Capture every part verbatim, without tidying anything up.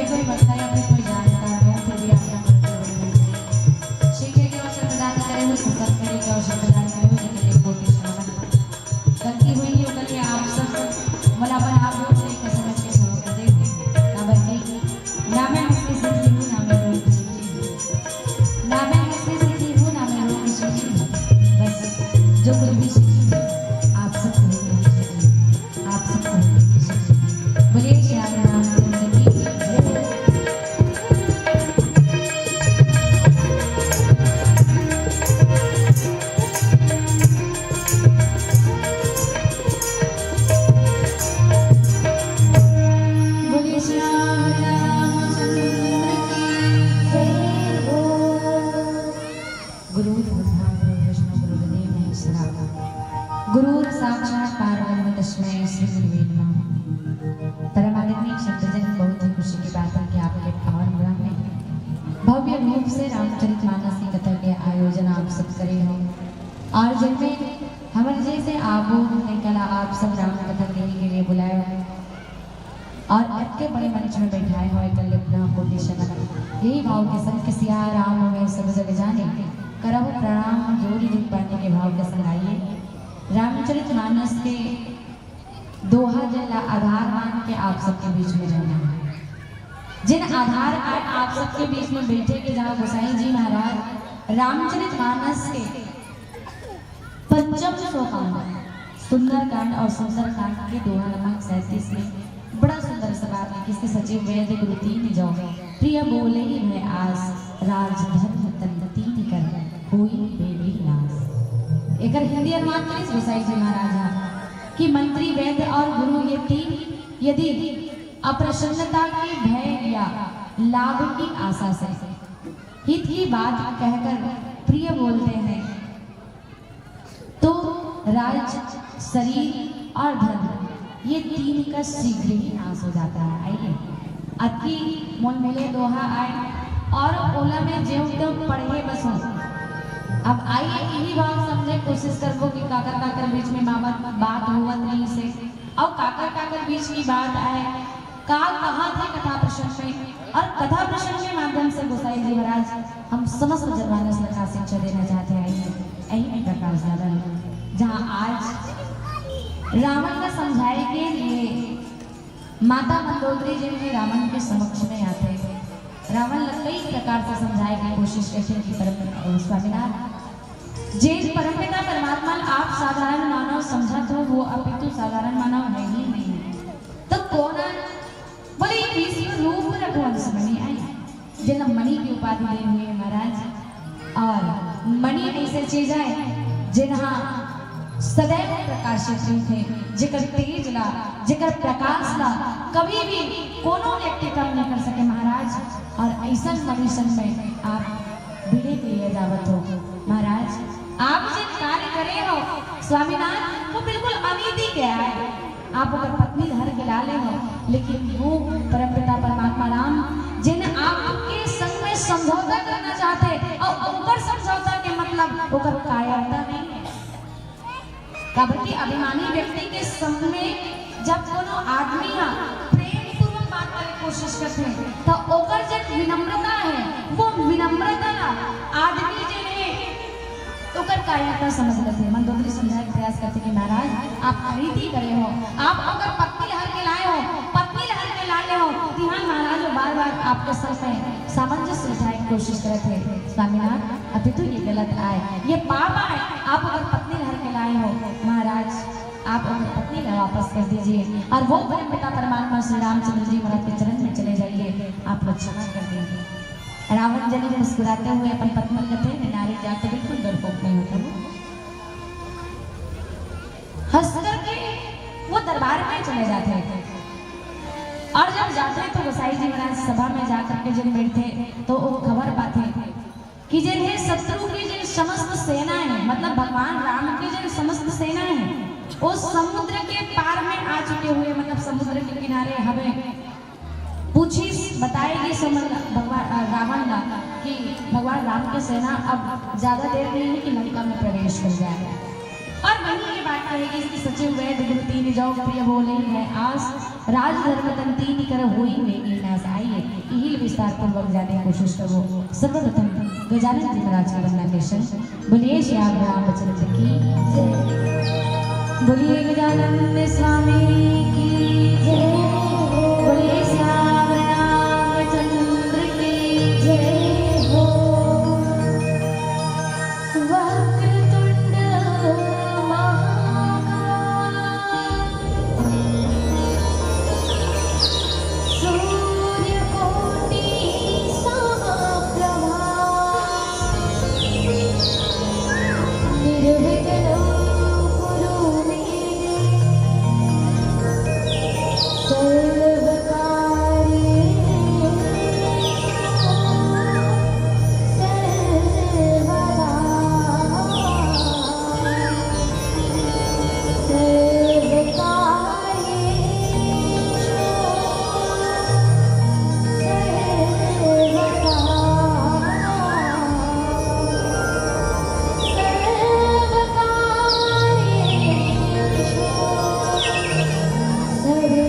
कोई बच्चा या फिर कोई जानता हो, फिर भी आपका मन को बड़ी खुशी। शिक्षा के अवसर प्रदान करे हो, सत्संग के अवसर प्रदान करे हो, जिनके लिए कोटि नमन। गलती हुई हो, गलती आप सब मन अपन आप लोग से एक समझ के क्षमा कर दे। ना बल्कि ना मैं हंसी सीखी हूँ, ना मैं रोई सीखी हूँ, ना मैं हंसी सीखी हूँ, ना मैं रोई सीखी हूँ। बस जो कुछ भी सीखी हूँ, आप सबको ही सीखी हूँ। आप सबको बोलिए श्री राम चंद्र की जय। बोलिए श्री राम चंद्र की जय हो। गुरु ब्रह्मा गुरु विष्णु गुरु देव महेश्वरा। गुरु साक्षात परब्रह्म तस्मै श्री गुरुवे नमः। परम आदरणीय संतजन, बहुत ही खुशी की बात है कि आपके पावन ग्राम में भव्य रूप से रामचरित मानस की कथा के आयोजन आप सब करे हो और जिनमें हमर जैसे आबो निकला आप सब राम कथा कहने के लिए बुलाए हो। और अतके बड़े मंच में बैठाए हो, एकर ले अपना कोटि नमन। यही भाव के संग कि सिया राम मोहे सब जग जाने, करहु प्रणाम जोरि जुग पाने के भाव के संग आइए। रामचरित मानस के दोहा जेला आधार मान के आप सबके बीच में रहना है। जेन आधार आय आप सबके बीच में बैठे के, जहाँ गोसाई जी महाराज रामचरित मानस के पंचम सोपान सुंदरकांड और सुंदरकांड के दोहा नंबर सैंतीस में बड़ा सुंदर सा बात है कि इसके सचिव वेद गुरु तीन जो प्रिय बोले ही है आस, राज धर्म तन तीन कर होई बेगी नाश। एकर हिंदी अनुवाद करिस गोसाई जी महाराज हा कि मंत्री, वेद और गुरु ये तीन यदि अप्रसन्नता के भय या लाभ की आशा से हित की बात कहकर प्रिय बोलते हैं तो राज, शरीर और धन ये तीन का शीघ्र ही नाश हो जाता है। आइए, अतकी मोल मिले दोहा आय और ओला में जेव तेव पढ़े बस हो। अब आइए, यही भाव समझे कोशिश करबो कि काकर काकर बीच में बाबत बात होवत रहिसे और काकर काकर बीच की बात आय, का कहा थे कथा प्रसंग में, और कथा प्रसंग के माध्यम से गोसाई जी महाराज हम समस्त जनमानस ला का शिक्षा देना चाहते हैं। यही में प्रकाश डालन, जहाँ आज रावण ला समझाए के लिए माता मंदोदरी जी भी रावण के समक्ष में आथे। रावण ला कई प्रकार से समझाए के कोशिश करथे कि परम, अ, स्वामीनाथ, जेन परमपिता परमात्मा ला आप साधारण मानव समझत हो, वो अपितु साधारण मानव है ही नहीं। तो कौन आय? बोले, "ये विश्व रूप रघुवंश मणि आय।" जेला मणि की उपाधि दे हुए हैं महाराज। और मणि ऐसे चीज आय, जेन हा सदैव प्रकाशित रहिथे, जेकर तेज ला, जेकर प्रकाश ला कभी भी कोनो व्यक्ति कम नहीं कर सके महाराज। और ऐसन मणि संग में आप भिड़े के लिए जावत हो महाराज। आप जेन कार्य करे हो स्वामीनाथ, वो बिल्कुल अनीति के आय। आप ओकर पत्नी ला हर के ला ले हो, लेकिन वो परमपिता परमात्मा राम जेन आपके संग में समझौता करना चाहथे और ओकर समझौता के मतलब ओकर कायरता नहीं है। काबर कि अभिमानी व्यक्ति के संग में जब कोनो आदमी हा प्रेम पूर्वक बात करे कोशिश करथे, तो ओकर जेन विनम्रता है, वो विनम्रता ला आदमी जेन है, ओकर कायरता समझ लेथे। मंदोदरी समझाए के प्रयास करथे कि महाराज, आप अनीति करे हो, आप ओकर पत्नी ला हर के लाए हो, पत्नी ला हर के ला ले हो। तिहान महाराज वो बार-बार आपके संग में सामंजस्य बिठाए के कोशिश करत हे। स्वामीनाथ, अपितु ये गलत आय, ये पाप आय, आप ओकर पत्नी ला हर के लाए हो। महाराज, आप ओकर पत्नी ला वापस कर दीजिए और वो परमपिता परमात्मा श्री रामचंद्र जी महाराज के चरण में चले जाइए, आप लोग क्षमा कर दीजिए। रावण जब मुस्कुराते हुए अपन पत्नी कथे, "मैं नारी जात तो बिल्कुल डरपोक नहीं होता हूँ।" हंस करके वो दरबार में चले जाते हैं। और जब जाते हैं तो गोसाई जी महाराज सभा में जा करके जब बैठे तो वो खबर पाते कि जेन हे शत्रु के जेन समस्त सेना है, मतलब भगवान राम के जेन समस्त सेना है, वो समुद्र के पार में आ चुके हुए, मतलब समुद्र के किनारे हवे। पूछिस, बताएगी समन भगवान, अ, रावण ला कि भगवान राम के सेना अब ज्यादा देर नहीं है कि लंका में प्रवेश कर जाए। और वहीं ये बात कहेगी कि सचिव वेद गुरु तीन जो प्रिय बोले है आस, राजधर्म तन तीन कर होई बेगी नाश। आइए, विस्तारपूर्वक जाने की कोशिश करबो। सर्वप्रथम गजानन जी महाराज के वंदना के संग बोलिए श्री रामचंद्र की जय। बोलिए गजानन स्वामी की जय। बोलिए श्री रामचंद्र की जय हो। वक्रतुंड महाकाय, सूर्यकोटि समप्रभा, निर्विघ्नं कुरु मे सर्वकार्येषु सर्वदा। सर्वकार्येषु सर्वदा। सर्वकार्येषु सर्वदा।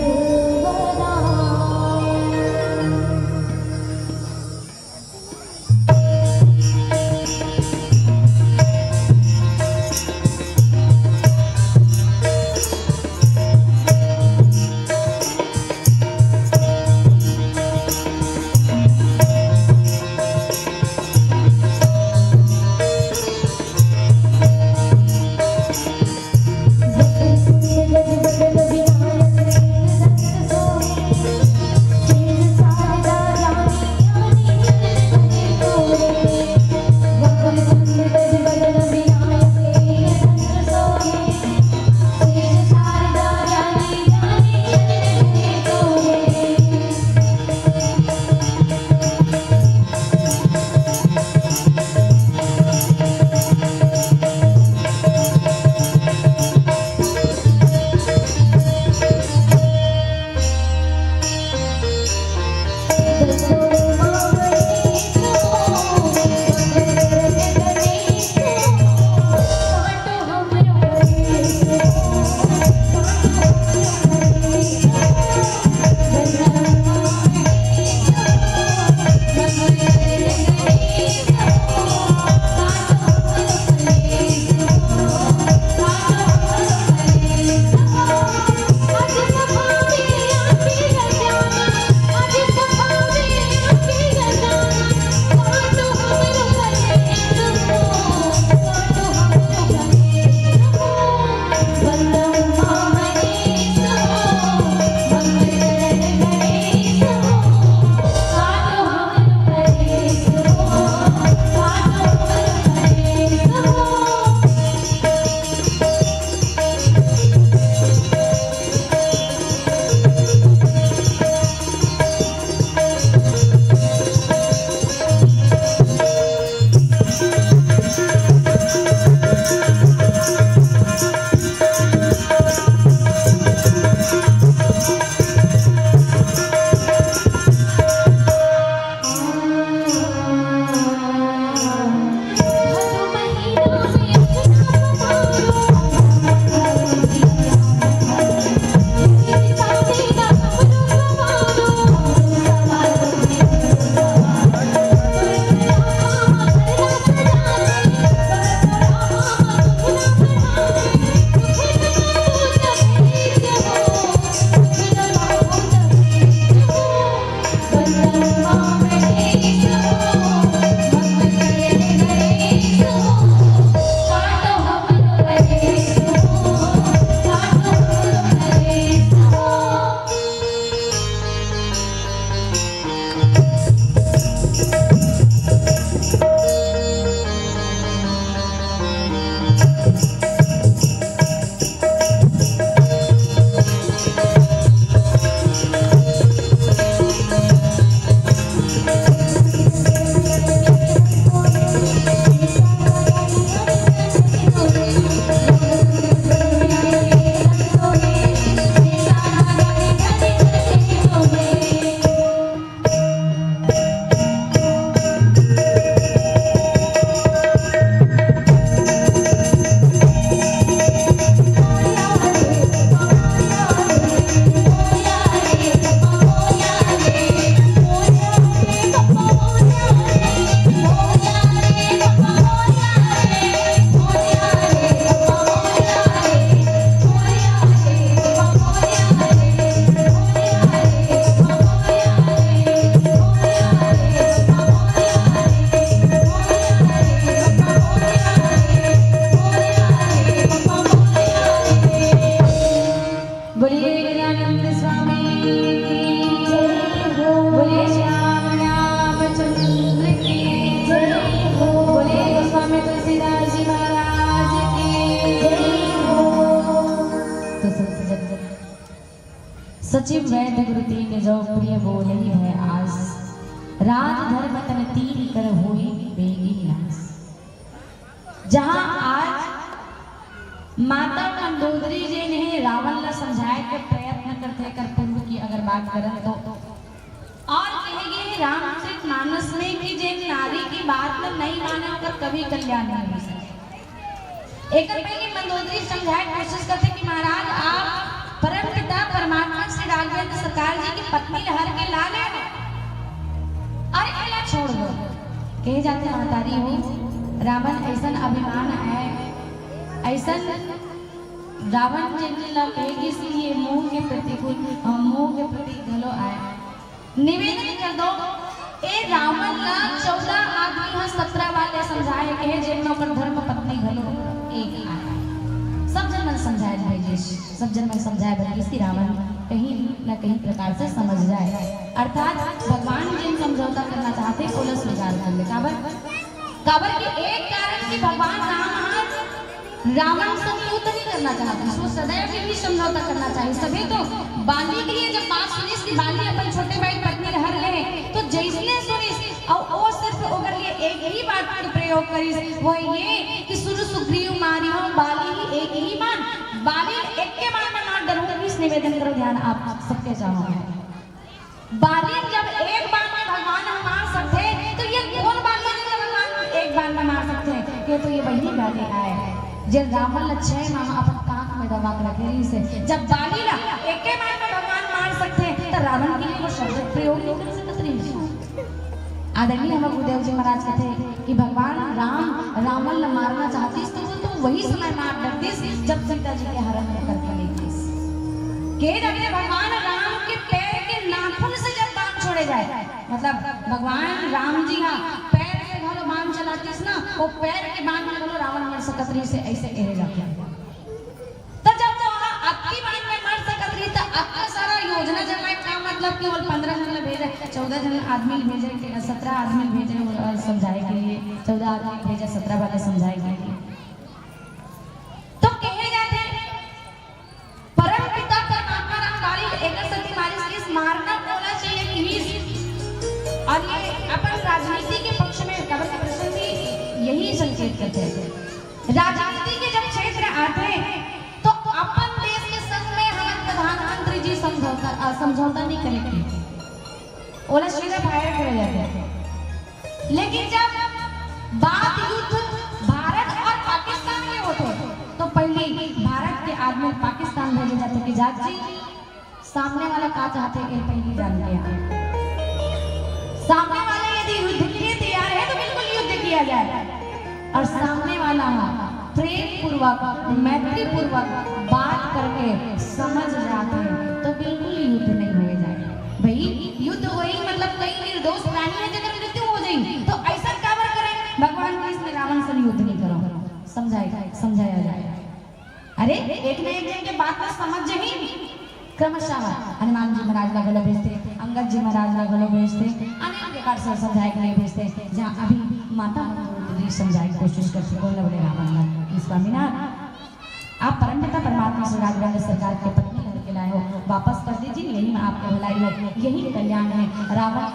सचिव वैद्य गुरु तीन जो प्रिय बोलही है आस, राज धर्म तन तीन कर होई बेगी नाश। जहां आज माता मंदोदरी जेन हे रावण ला समझाए के प्रयत्न करथे, कर पूर्व की अगर बात करन तो, और कहे गे हे रामचरित मानस में कि जेन नारी की बात ला नहीं माने ओकर कभी कल्याण नहीं हो सके। एकर पहले मंदोदरी समझाए के कोशिश करथे कि महाराज आप परम पिता परमात्मा श्री राघवेंद्र सरकार जी की पत्नी ला हर के ला ले, अरे एला छोड़ दो। कहे जाथे महतारी हो, रावण ऐसन अभिमान आय, ऐसन रावण जेन ला कहे गिस कि ये मोह के प्रतिकूल, अ, मोह के प्रतीक घलो आय। निवेदन कर दो, ए रावण ला चौदह आदमी ह सत्रह वाले समझाए के हे, जेन में ओकर धर्म पत्नी घलो एक आय। सब जन मन समझाए भेजिस, सब जन मन समझाए बर गिस कि रावण कहीं न कहीं प्रकार से समझ जाए, अर्थात भगवान जेन समझौता करना चाहथे, ओला स्वीकार कर ले। काबर? काबर कि एक कारण कि भगवान राम ह रावण संग युद्ध नहीं करना चाहत, वो सदैव ही समझौता करना चाहिए। सभी तो बाली के लिए जब बात सुनिस कि बाली अपन छोटे भाई पत्नी हर ले, तो जैसने सुनिस और वो सिर्फ ओकर लिए एक ही बात के प्रयोग करिस, वो ये कि सुर सुग्रीव मारियो बाली ही एक ही बाण, बाली एक के बाण में मार डरूं। Please निवेदन करो, ध्यान आप सबके चाहो है। बाली जब एक बाण में भगवान हम मार सकथे, तो ये कौन बाली है जो भगवान एक बाण में मार सकथे? ये तो ये वही बाली आय, जे रावण ला छह माह अपन काख में दबा के रखे रहिस हे। जब बाली ला एके बाण में भगवान मार सकथे, तो रावण के लिए वो शब्द प्रयोग नहीं कर सकत रहिस। आदरणीय हमर गुरुदेव जी महाराज कथे कि भगवान राम रावण ला मारना चाहतिस, तो वो तो वही समय मार डरतिस, जब सीता जी के हरण होकर के ले गइस। कहे जाथे भगवान राम के पैर के नाखून से जब बाण छोड़े जाए, मतलब भगवान राम जी हा पैर से घलो बाण चलातिस ना, वो पैर के बाण में घलो रावण मर सकत रहिस हे, ऐसे कहे जाथे। तो जब वो हा अतकी बाण में मर सकत रहिस, तो अतका सारा योजना जमाए का मतलब कि वो पंद्रह जन ला भेजे, चौदह जन आदमी ला भेजे, सत्रह आदमी ला भेजे, अ, समझाए के लिए, चौदह आदमी ला भेजे, सत्रह वाले समझाए के लिए। तो कहे जाथे, परम पिता परमात्मा राम बाली एकर सेती मारिस कि मारना कोला चाहिए कि मीस। और ये अपन राजनीति के पक्ष में, काबर के प्रसंग भी यही संकेत करथे। राजनीति के जब क्षेत्र आथे, तो अपन देश के संग में हमर प्रधानमंत्री जी समझौता, अ, समझौता नहीं करे के। ओला सीधा fire करे जाथे। लेकिन जब बात युद्ध भारत और पाकिस्तान के होथे, तो पहली भारत के आदमी पाकिस्तान भेजे जाथे कि जात जी, सामने वाला का चाहथे, ये पहली जान के आ। सामने वाला यदि युद्ध के लिए तैयार है, तो बिल्कुल युद्ध किया जाए। और सामने वाला हा प्रेम पूर्वक, मैत्री पूर्वक बात करके समझ जाथे, तो बिल्कुल युद्ध नहीं होए जाए। भाई, युद्ध होई मतलब कई निर्दोष प्राणी है, जेकर मृत्यु हो जाई, तो ऐसा काबर करे? भगवान कृष्ण रावण से युद्ध नहीं करो, समझाए, समझाया जाए। अरे, एक न एक जन के बात ला समझ जही। क्रमशः हनुमान जी महाराज ला घलो भेजथे, अंगद जी महाराज ला घलो भेजथे, अनेक प्रकार से समझाए के लिए भेजथे। जहाँ अभी माता मंदोदरी समझाए के कोशिश करथे, बोले, बोले रावण ला कि स्वामीनाथ, आप परमपिता परमात्मा श्री राघवेंद्र सरकार के पत्नी हर के लाए हो, वापस कर दीजिए, यही में आपकी भलाई है, यही कल्याण है। रावण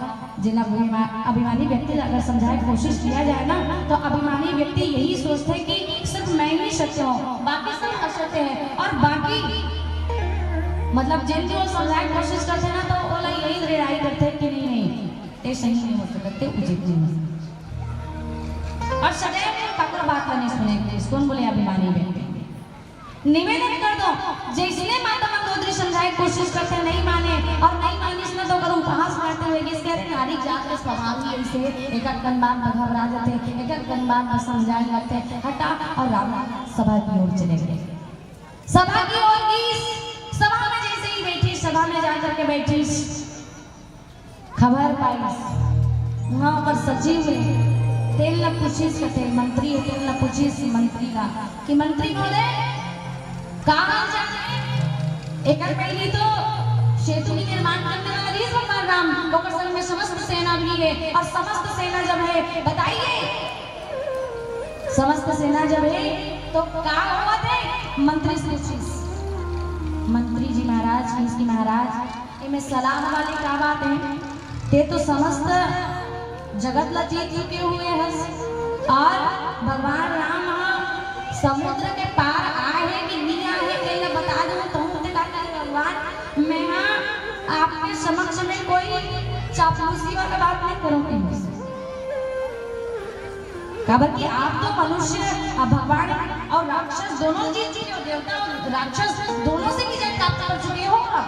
जेन अभिमा-, अभिमानी व्यक्ति ला अगर समझाए के कोशिश किया जाए ना, तो अभिमानी व्यक्ति यही सोचथे कि सिर्फ मैं ही सत्य हूँ, बाकी सब असत्य है। और बाकी, मतलब, जेन जो समझाए के कोशिश करथे ना, तो ओला यही लड़ाई करथे कि नहीं, नहीं, ये सही नहीं हो सकत, ये उचित नहीं हो सकत। और सदैव ये काकर बात ला नहीं सुने, कौन बोले अभिमानी व्यक्ति? निवेदन कर दो, जैसने माता मंदोदरी समझाए के कोशिश करथे, नहीं माने, और नहीं मानिस ना, तो ओकर उपहास करते हुए गिस कि अरे, नारी जात के स्वभाव ही ऐसे है, एक एक कन बात में घबरा जाथे, एक एक कन बात में समझाए लगथे, हटा, और रावण सभा की ओर चले गए। सभा की ओर गिस, सभा में जैसे ही बैठिस, सभा में जा करके बैठिस, खबर पाइस, वहाँ ओकर सचिव हे, तेन ला पूछिस कथे, मंत्री हे, तेन ला पूछिस मंत्री ला कि मंत्री महोदय, का हाल चाल है? एकर पहली तो सेतु के निर्माण करने वाला रहिस भगवान राम, ओकर संग में समस्त सेना भी है, और समस्त सेना जब है, बताइए, समस्त सेना जब है, तो का होवत है? मंत्री से पूछिस। मंत्री जी महाराज, किसकी महाराज, एमे सलाह वाली का बात है? ते तो समस्त जगत ला जीत चुके हुए हस, और भगवान राम ह समुद्र के पार आए हे कि नहीं आए हे, तेला बता दूं, तो हम ते का कहे, भगवान, मैं हा आपके समक्ष में कोई चापलूसी वाला बात नहीं करूंगी। काबर कि आप तो मनुष्य, अब भगवान और राक्षस दोनों जीत चुके हो, देवता और राक्षस दोनों से विजय प्राप्त कर चुके हो आप।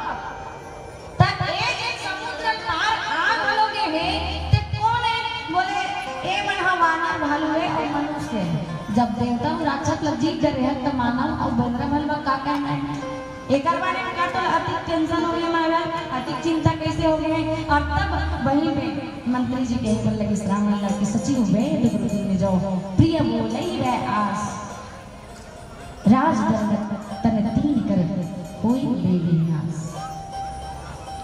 तब ए जे समुद्र पार आ घलो गे हे, ते कोन हे? बोले, ए मन ह वानर भालू हे और मनुष्य हे। जब देवता और राक्षस ल जीत डरे हे, त मानव और बंदरा भालू का कहना है? एकर बारे में का तो अतिक tension हो गया महाराज, अतिक चिंता कैसे हो गए? और तब वहीं पे मंत्री जी के ऊपर लगे श्रावण लाल की सचिव वैद गुरु जी ने जो प्रिय बोलई वै आस, राज दंड तन तीन कर होई बेविनाश।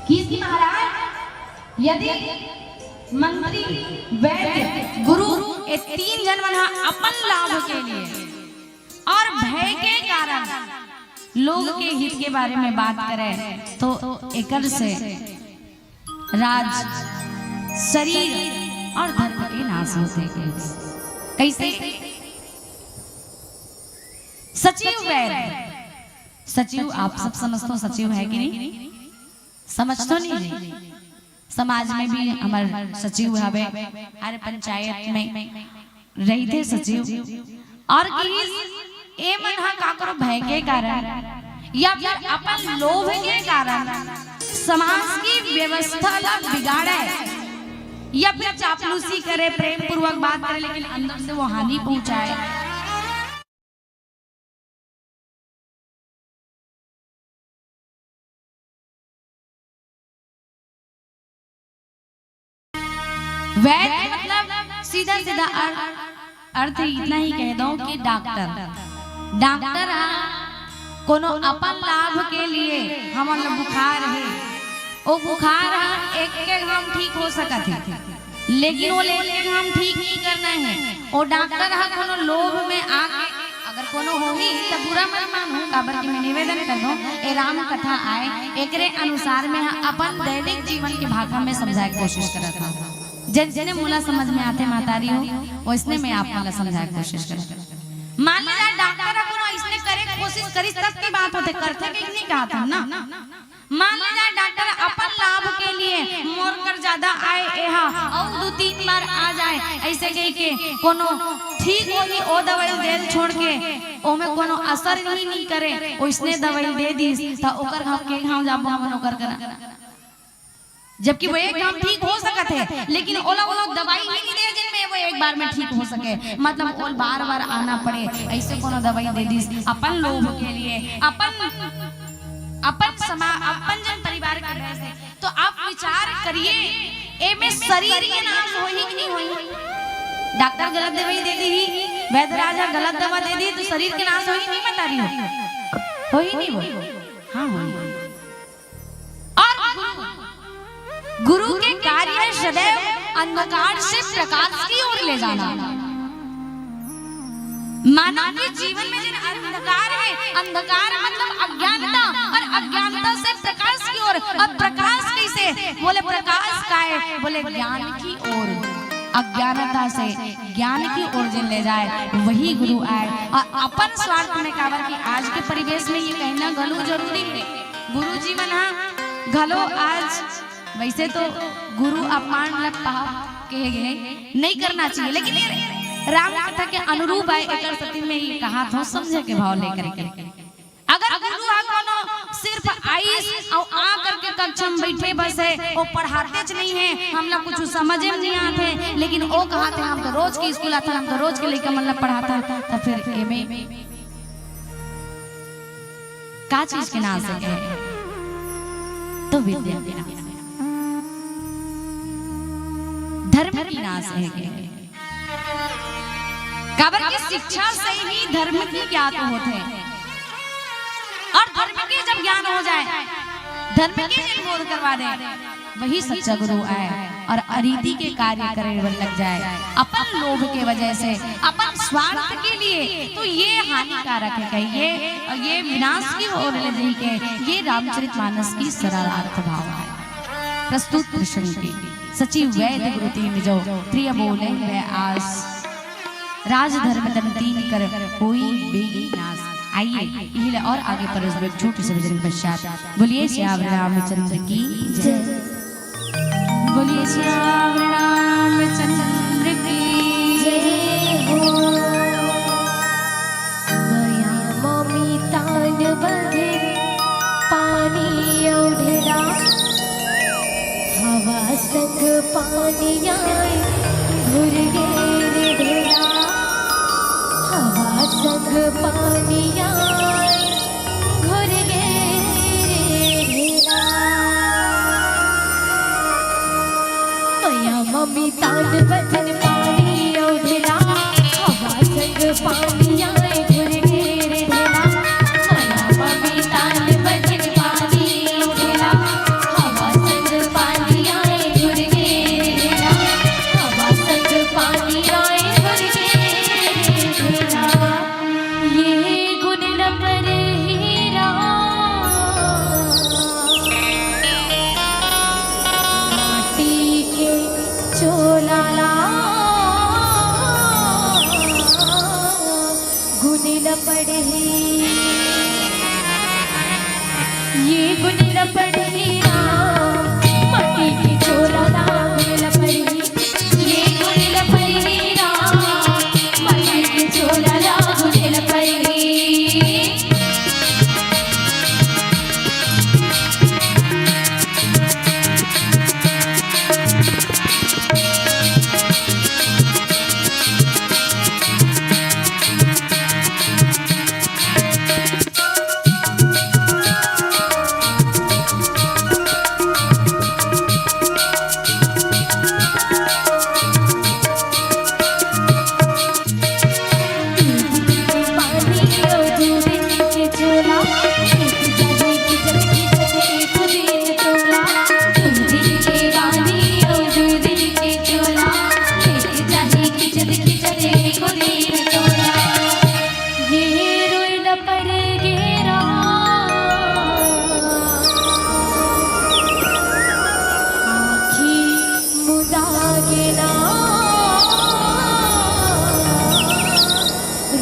किसकी महाराज, यदि मंत्री, वैद, गुरु, ये तीन जन मन ह अपन लाभ के लिए और भय के कारण लोग के हित के बारे में बात करे, तो एकर से राज, शरीर और धर्म के नाश होथे। कैसे? सचिव वैद, सचिव आप सब समझथो, सचिव है कि नहीं? समझथो नहीं? समाज में भी हमर सचिव हवे, हर पंचायत में रहिथे सचिव। और किहिस, ए मन ह काकरो भय के कारण या फिर अपन लोभ के कारण समाज की व्यवस्था ला बिगाड़े, या फिर चापलूसी करे, प्रेम पूर्वक बात करे, लेकिन अंदर से वो हानि पहुंचाए। वैद मतलब सीधा सीधा अर्थ, अर्थ इतना ही कह दो कि डॉक्टर, डॉक्टर हा कोनो अपन लाभ के लिए हमन ला बुखार हे, ओ बुखार हा एक के घाम ठीक हो सकत हे, लेकिन वो एक के घाम ठीक नहीं करना है। ओ डॉक्टर हा कोनो लोभ में आके अगर कोनो होही त बुरा मत मानहू, काबर कि मैं निवेदन कर दूं, ए राम कथा आए, एकरे अनुसार मैं हा अपन दैनिक जीवन के भाखा में समझाए के कोशिश करत हूं। जैसने मोला समझ में आथे महतारी हो, वैसने मैं आप मन ला समझाए के कोशिश करत हूं। मान ले जाए डॉक्टर ह कोनो अइसने करे के कोशिश करिस तब की बात होथे, करथे कि नहीं कहत हन ना। मान ले जाए डॉक्टर अपन लाभ के लिए मोर कर ज्यादा आए एहा अउ दू तीन बार आ जाए, ऐसे कह के कोनो ठीक होही ओ दवाई देल छोड़ के ओमे कोनो असर ही नहीं करे, ओइसने दवाई दे दिस त ओकर घाम के घाम जाबो हमन ओकर करा। जबकि वो एक घाम ठीक हो सकत हे, लेकिन ओला वो दवाई ही नहीं दे जिनमें वो एक बार में ठीक हो सके, मतलब ओल बार बार आना पड़े, ऐसे कोनो दवाई दे दिस अपन लोभ के लिए, अपन, अपन समा अपन जन परिवार के भय से। तो आप विचार करिए, एमे शरीर के नाश होही कि नहीं होही? डॉक्टर गलत दवाई दे दिही, वैद्यराज ह गलत दवा दे दिही, तो शरीर के नाश होही कि नहीं, महतारी हो? होही नहीं वो? हाँ, होही। और गुरु, गुरु के कार्य है सदैव अंधकार से प्रकाश की ओर ले जाना। मानव के जीवन में जिन अंधकार है, अंधकार मतलब अज्ञानता, और अज्ञानता से प्रकाश की ओर। और प्रकाश कैसे? बोले प्रकाश का है, बोले ज्ञान की ओर। अज्ञानता से ज्ञान की ओर जिन ले जाए, वही गुरु आए। और अपन स्वार्थ में, काबर कि आज के परिवेश में ये कहना घलो जरूरी है। गुरु जी मन हा घलो आज, वैसे तो गुरु अपमान ला पाप कहे गए, नहीं करना चाहिए, लेकिन ये राम कथा के अनुरूप आए, एकर सेती मैं ये कहा था, समझे के भाव लेकर के। अगर गुरु हा कोनो सिर्फ आइस अउ आ करके कक्षा में बैठे बस है, वो पढ़ातेच नहीं है, हमला कुछ समझे में नहीं आते, लेकिन वो कहाथे, हम तो रोज के स्कूल आथन, हम तो रोज के लइका मन ला पढ़ाथन, तो फिर एमे का चीज के नाश है? तो विद्या के नाश है, धर्म के नाश है। काबर कि शिक्षा से ही धर्म की ज्ञात होथे, और धर्म के जब ज्ञान हो जाए, धर्म के जब बोध करवा दे, वही सच्चा गुरु आए। और अरीति के कार्य करे बर लग जाए, अपन लोभ के वजह से, अपन स्वार्थ के लिए, तो ये हानिकारक हे कहिके, ये विनाश की ओर ले जाही कहिके, ये रामचरित मानस की सरलार्थ भाव हे। प्रस्तुत प्रसंग के सचिव वैद्य गुरु तीन जो प्रिय बोले वह आस, राजधर्म तन तीन कर होई बेगी नास। आइए, इही ला और आगे परसबो एक छोटे से भजन के पश्चात। बोलिए सियावर रामचंद्र की जय। बोलिए सियावर रामचंद्र की जय हो। मया ममी तान बधे पानी अउ ढेला, हवा संग पानी आए घुर गे रे ढेला, हवा संग पानी आए घुर गे रे ढेला। मया ममी तान बधे पानी अउ ढेला, हवा संग पानी आए घुर गे रे ढेला। मया ममी तान बधे पानी अउ ढेला, हवा संग पानी आए घुर गे रे ढेला। हवा संग पानी आए घुर गे रे ढेला। ये गुन ल परही राम, माटी के चोला ला गुन ल परही। ये गुन ल परही राम, माटी के चोला ला गुन ल परही। ये गुन ल परही राम, माटी के चोला ला गुन ल परही।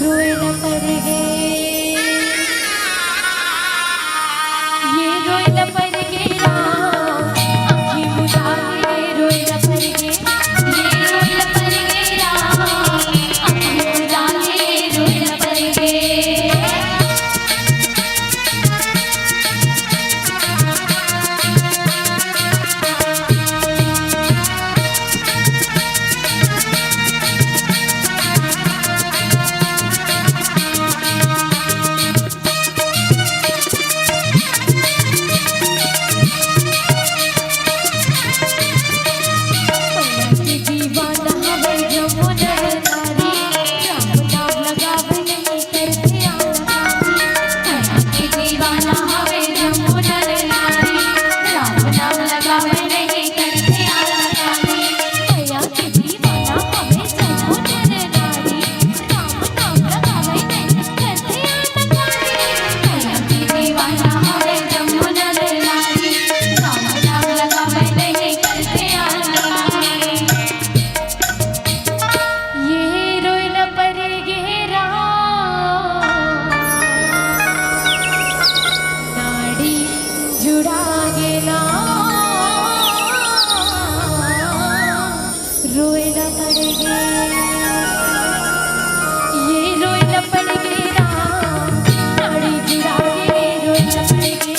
रोए ल परगे, ये रोए ल परगे राम, आँखी मुदा के रोए ल परगे, ये रोए ल परगे राम, आँखी मुदा के रोए ल परगे। ये रोए ल परगे राम, नाड़ी जुड़ा गे ना, रोए ल परगे। ये रोए ल परगे राम, नाड़ी जुड़ा गे, रोए ल परगे।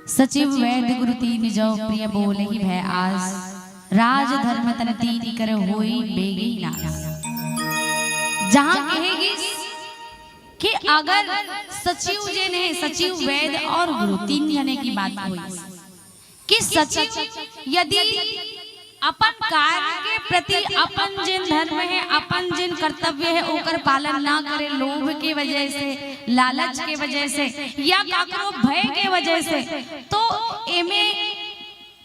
सचिव वैद गुरु तीन जौ प्रिय बोलहि भय आस। राज धर्म तन तीन कर होई बेगी नास। जहां कहे गिस कि अगर सचिव जेन हे, सचिव वैद और गुरु तीन जने की बात होई कि सचिव यदि अपन कार्य के प्रति अपन जेन धर्म हे, अपन जेन कर्तव्य हे, ओकर पालन ना करे, लोभ के वजह से, लालच के वजह से या काकरो भय के वजह से, तो एमे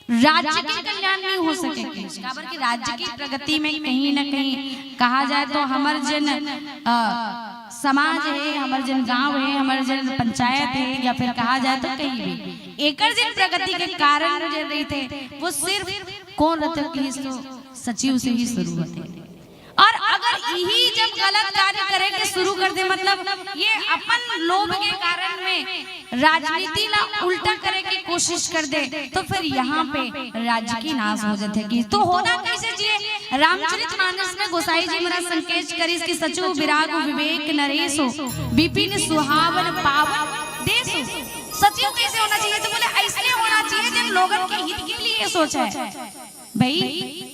राज्य के कल्याण नहीं हो सके। काबर कि राज्य की प्रगति में कहीं ना कहीं कहा जाए तो हमर जेन, अ, समाज हे, हमर जेन गांव हे, हमर जेन पंचायत हे, या फिर कहा जाए तो कहीं भी एकर जेन प्रगति के कारण जेन रहिथे, वो सिर्फ कोन रहिथे कि तो सचिव से ही शुरू होथे। और अगर यही जब गलत कार्य करे के शुरू कर दे, मतलब ये अपन लोभ के कारण में राजनीति ला उल्टा करे के कोशिश कर दे, तो फिर यहाँ पे राज्य की नाश हो जाथे। कि तो होना कैसे चाहिए? रामचरित मानस में गोसाई जी महाराज संकेत करिस कि सचो विराग विवेक नरेशो, विपिन सुहावन पावन देशो। सचिव कैसे होना चाहिए? तो बोले ऐसे होना चाहिए जिन लोगन के हित के लिए सोचे। भाई,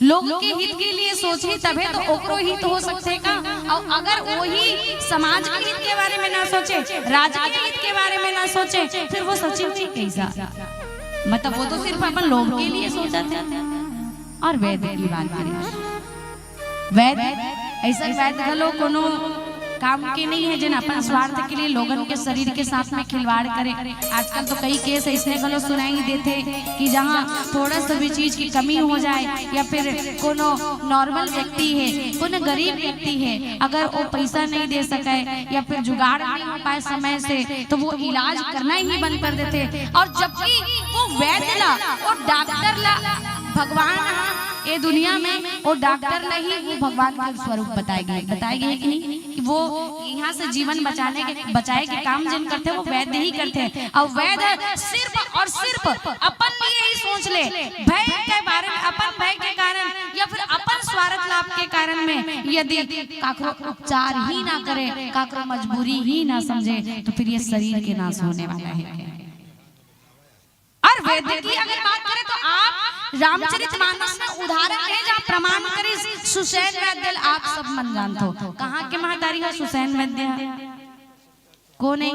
लोग के हित के लिए सोचही तभे तो ओकरो हित हो सकथे का। और अगर वही समाज के हित के बारे में ना सोचे, राज्य के हित के बारे में ना सोचे, फिर वो सचिव जी कैसा? मतलब वो तो सिर्फ अपन लोभ के लिए सोचथे। और वैद की बात करें, वैद, ऐसा वैद घलो कोनो काम के नहीं है जेन अपन स्वार्थ के लिए लोगन के शरीर के साथ में खिलवाड़ करे। आजकल तो कई केस ऐसने घलो सुनाई देथे कि जहाँ थोड़ा सा भी चीज की कमी हो जाए या फिर कोनो नॉर्मल व्यक्ति है, कोनो गरीब व्यक्ति है, अगर वो पैसा नहीं दे सके या फिर जुगाड़ नहीं हो पाए समय से, तो वो इलाज करना ही बंद कर देथे। और जबकि वो वैद ला, वो डॉक्टर ला भगवान ह ये दुनिया में वो डॉक्टर ला ही वो भगवान के स्वरूप बताए गे, बताए गे हे कि नहीं? कि वो यहाँ से जीवन बचाने के, बचाए के काम जेन करथे वो वैद ही करथे। और वैद सिर्फ और सिर्फ अपन लिए ही सोच ले, भय के बारे में, अपन भय के कारण या फिर अपन स्वार्थ लाभ के कारण में यदि काकरो उपचार ही ना करे, काकरो मजबूरी ही ना समझे, तो फिर ये शरीर के नाश होने वाला है। और वैद्य की अगर बात करें तो आप रामचरित मानस में उदाहरण है जहाँ प्रमाण करिस सुसैन वैद्य ल आप सब मन जानथो। कहाँ के महतारी ह सुसैन वैद्य ह? कोन हे?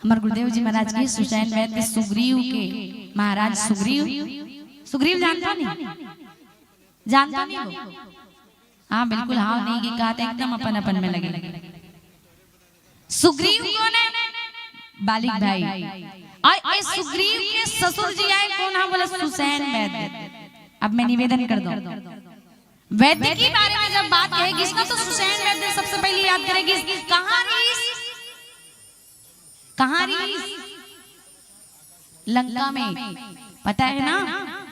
हमर गुरुदेव जी महाराज की सुसैन वैद्य सुग्रीव के महाराज सुग्रीव, सुग्रीव जानथो नहीं? जानथो नहीं वो? हाँ बिल्कुल, हाँ नहीं की कहा था, एकदम अपन अपन में लगे। सुग्रीव कोन हे? बालिक भाई। और इस सुग्रीव के ससुर जी आए कोन हे? बोला सुसैन वैद्य। अब मैं निवेदन कर दूं, वैद्य के बारे में जब बात कहेगी ना तो सुसैन वैद्य सबसे पहले याद करेगी। कहाँ रहिस? कहाँ रहिस? लंका में। पता है ना,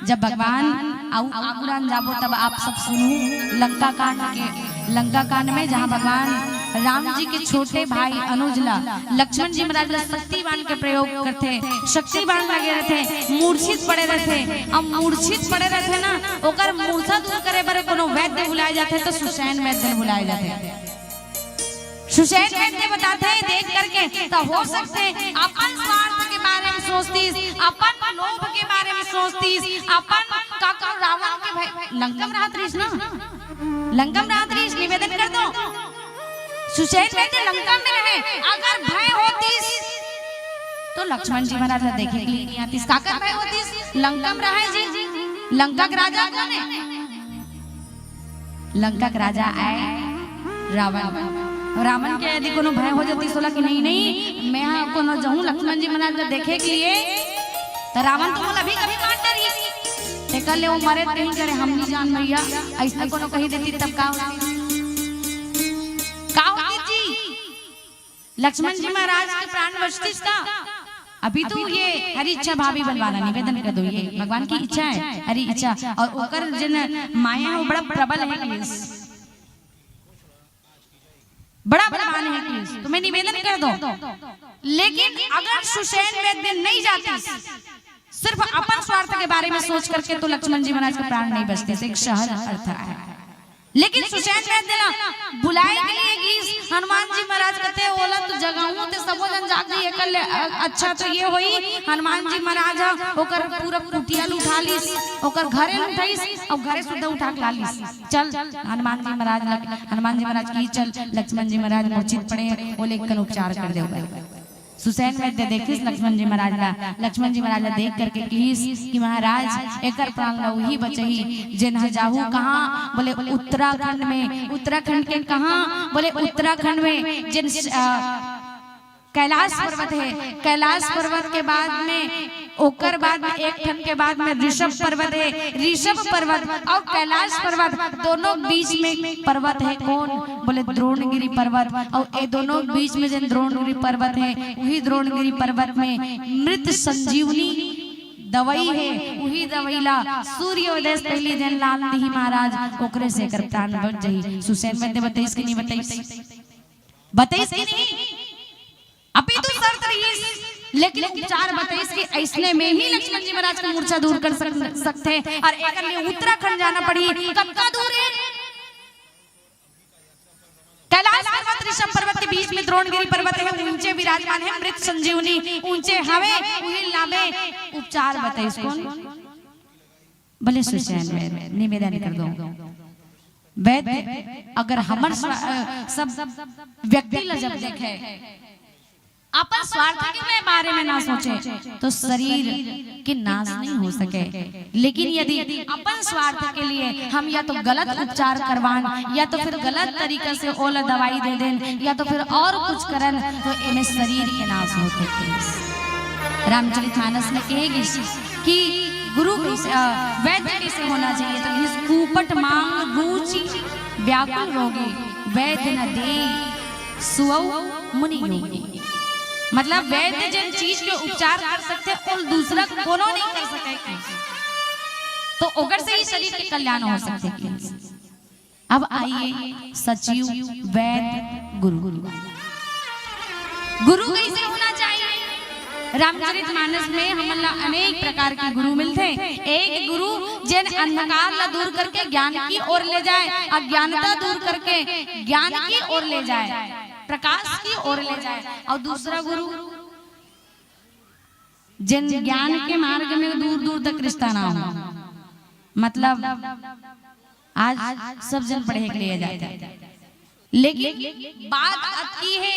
जब भगवान आऊ आगुरान जाबो तब आप सब सुनू लंका कांड के, लंका कांड में जहाँ भगवान राम जी के छोटे भाई अनुज ला लक्ष्मण जी महाराज ला शक्ति बाण के प्रयोग करथे, शक्ति बाण लगे रहथे, मूर्छित पड़े रहथे। अब मूर्छित पड़े रहथे ना, ओकर मूर्छा दूर करे बर कोनो वैद्य बुलाए जाथे तो सुसैन वैद्य बुलाए जाथे। सुसैन वैद्य बताथे देख करके तो हो सकथे अपन स्वार्थ के बारे में सोचतीस, अपन लोभ के बारे में सोचतीस, अपन काकरो रावण के भय, लंका में रहत रहिस ना, लंका में रहत रहिस, निवेदन कर दो। सुसैन वैद्य लंका में रहे, अगर भय होतीस तो लक्ष्मण जी महाराज ला देखे के लिए नहीं आतीस। काकर भय होतीस? लंका में रहे जी, लंका के राजा कोन हे? लंका के राजा आए रावण। रावण के यदि कोनो भय हो जातीस ओला कि नहीं, नहीं, मैं हा कोनो जाहूं लक्ष्मण जी महाराज ला देखे के लिए, तो रावण तो मोला अभी कभी मार डारही। तेकर ले वो मरे नहीं करे, हम नहीं जान भैया, ऐसा कोनो कही देतीस तब का होतीस? का होतीस जी? लक्ष्मण जी महाराज के प्राण बचतीस का? अभी तो ये हरि इच्छा भाभी बलवाना निवेदन कर दो, ये भगवान की इच्छा है, हरि इच्छा। और ओकर जेन माया हे वो बड़ा प्रबल हे, बड़ा बलवान हे, तो मैं निवेदन कर दो। लेकिन अगर सुसैन वैद्य नहीं जातीस, सिर्फ अपन स्वार्थ के बारे में सोच करके, तो लक्ष्मण जी महाराज के प्राण नहीं बचतीस। एक सहज अर्थ आय। लेकिन सुसैन वैद्य ला बुलाए के लिए गिस, हनुमान जी महाराज कथे ओला तो जगाहूं ते सबो झन जाग जाही, एकर ले अ-, अच्छा तो ये होही, हनुमान जी महाराज ह ओकर पूरा कुटिया ल उठा लिस, ओकर घरे ल उठाइस, अउ घरे सुद्धा उठा के ला लिस। चल, हनुमान जी महाराज ल, हनुमान जी महाराज कहिस चल, लक्ष्मण जी महाराज मूर्छित पड़े हे, ओला एक कन उपचार कर देवत हे। सुसैन वैद्य देखिस लक्ष्मण जी महाराज ला, लक्ष्मण जी महाराज ला देख करके कहिस कि महाराज, एकर प्राण ला उही बचाही, जेन ह जाहू कहाँ? बोले उत्तराखंड में। उत्तराखंड के कहाँ? बोले उत्तराखंड में। जेन, अ, कैलाश पर्वत हे, कैलाश पर्वत के बाद में, ओकर बाद में एक ठन के बाद में ऋषभ पर्वत हे। ऋषभ पर्वत अउ कैलाश पर्वत दोनों बीच में पर्वत हे कोन? बोले द्रोणगिरी पर्वत। अउ ए दोनों बीच में जेन द्रोणगिरी पर्वत हे, उही द्रोणगिरी पर्वत में मृत संजीवनी दवाई हे, उही दवाई ला सूर्योदय से पहिली जेन ला ल दिही महाराज, ओकरे से एकर प्राण बच जाही। सुसैन वैद्य बताइस कि नहीं बताइस? बताइस कि नहीं? अभी तो शर्त रहिस, लेकिन उपचार बताइस कि अइसने में ही लक्ष्मण जी महाराज के मूर्छा दूर कर सक-, सकथे। अउ एकर लिए उत्तराखंड जाना पड़ही। कतका दूर हे? कैलाश पर्वत, ऋषभ पर्वत के बीच में द्रोणगिरी पर्वत हे, उंचे विराजमान हे मृत संजीवनी, उंचे हवे, उही लाबे। उपचार बताइस कोन? बोले सुसैन वैद्य, निवेदन कर दो। वैद्य, अगर हमर स्वा-, अ, सब व्यक्ति ला जब देखे, अपन स्वार्थ के में बारे में ना सोचे, तो शरीर के नाश नहीं हो सके। लेकिन यदि अपन स्वार्थ के लिए हम या तो गलत उपचार करवान, या तो फिर गलत तरीका से ओला दवाई दे देन, या तो फिर और कुछ करन, तो एमे शरीर के नाश होथे। रामचरित मानस में कहे गिस कि गुरु कैसे, अ, वैद्य कैसे होना चाहिए, तो इस कूपट मांग रुचि व्याकुल रोगी, वैद्य न दे सुअउ मुनि योगी। मतलब वैद्य जेन चीज के उपचार कर सकथे, ओला दूसरा कोनो नहीं कर सके। तो ओकर से ही शरीर के कल्याण हो सकथे। अब आइए सचिव, वैद्य, गुरु। गुरु कैसे होना चाहिए? रामचरित मानस में हमन ला अनेक प्रकार के गुरु मिलथे। एक गुरु जेन अंधकार ला दूर करके ज्ञान की ओर ले जाए, अज्ञानता दूर करके ज्ञान की ओर ले जाए, प्रकाश की ओर ले जाए। अउ दूसरा गुरु जेन ज्ञान के मार्ग में दूर दूर तक रिश्ता ना हो, मतलब आज सब झन पढ़े के लिए जाथे, लेकिन बात अतकी हे,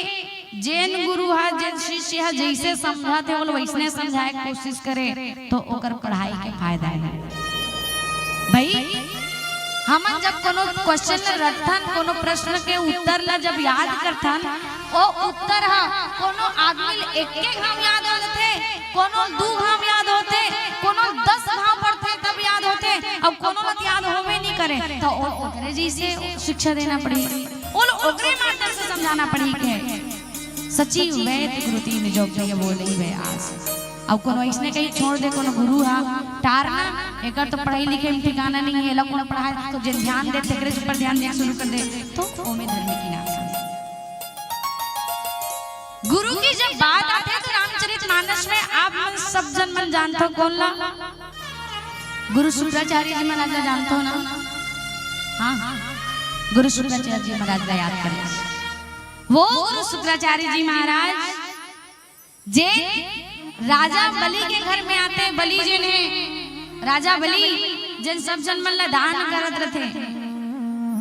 जेन गुरु ह, जेन शिष्य ह जइसे समझाथे, ओला वइसने समझाए के कोशिश करे, तो ओकर पढ़ाई के फायदा हे। भाई, हमन जब कोनो question ल रखथन, कोनो प्रश्न के उत्तर ल जब याद करथन, ओ उत्तर ह कोनो आदमी ल एक एक घांव याद हो जाथे, कोनो ल दू घांव याद होथे, कोनो ल दस घांव पढ़थे तब याद होथे, अउ कोनो ल त याद होबे नइ करे, त ओ ओकरे जइसे शिक्षा देना पड़ही, ओला ओकरे माध्यम से समझाना पड़ही के सचिव वैद्य गुरु तीन जो प्रिय बोलई व्यास। अउ कोनो अइसने कहीं छोड़ दे, कोनो गुरु हा टारना, एकर तो पढ़ाई लिखे में ठिकाना नहीं है, एला कोनो पढ़ाए, तो जेन ध्यान दे, तेकरे ऊपर ध्यान देना शुरू कर दे, तो ओमे धर्म की नाश हो। गुरु की जब बात आथे, तो रामचरित मानस में आप मन सब झन मन जानथो कोन ला? गुरु शुक्राचार्य जी महाराज ला जानथो ना? हाँ, गुरु शुक्राचार्य जी महाराज ला याद करें। वो गुरु शुक्राचार्य जी महाराज जेन राजा बलि के घर में आथे, बलि जेन हे, राजा बलि जेन सब झन मन ला दान करत रथे,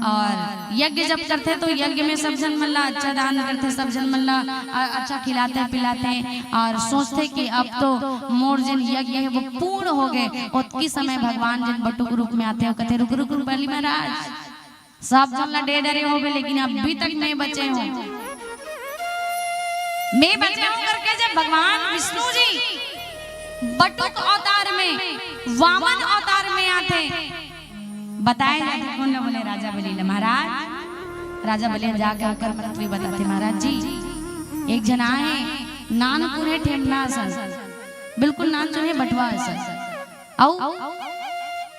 अउ यज्ञ जब करथे तो यज्ञ में सब झन मन ला अच्छा दान करथे, सब झन मन ला अ-, अच्छा खिलाथे पिलाथे, अउ सोचथे कि अब तो मोर जेन यज्ञ हे वो पूर्ण हो गे। ओतकी समय भगवान जेन बटुक रूप में आथे, वो कथे, "रुक, रुक, रुक, बलि महाराज, सब झन ला दे डरे होबे, लेकिन अभी तक मैं बचे हूँ, मैं बचे हूँ," करके जब भगवान विष्णु जी बटुक अवतार में, वामन अवतार में आथे, बताए जाथे कोन ल? बोले राजा बलि ल। महाराज, राजा बलि जाके ओकर मंत्री बताथे, "महाराज जी, एक झन आए, नानकुन हे ठेमना असन, बिल्कुल नानचुन हे बटवा असन, अउ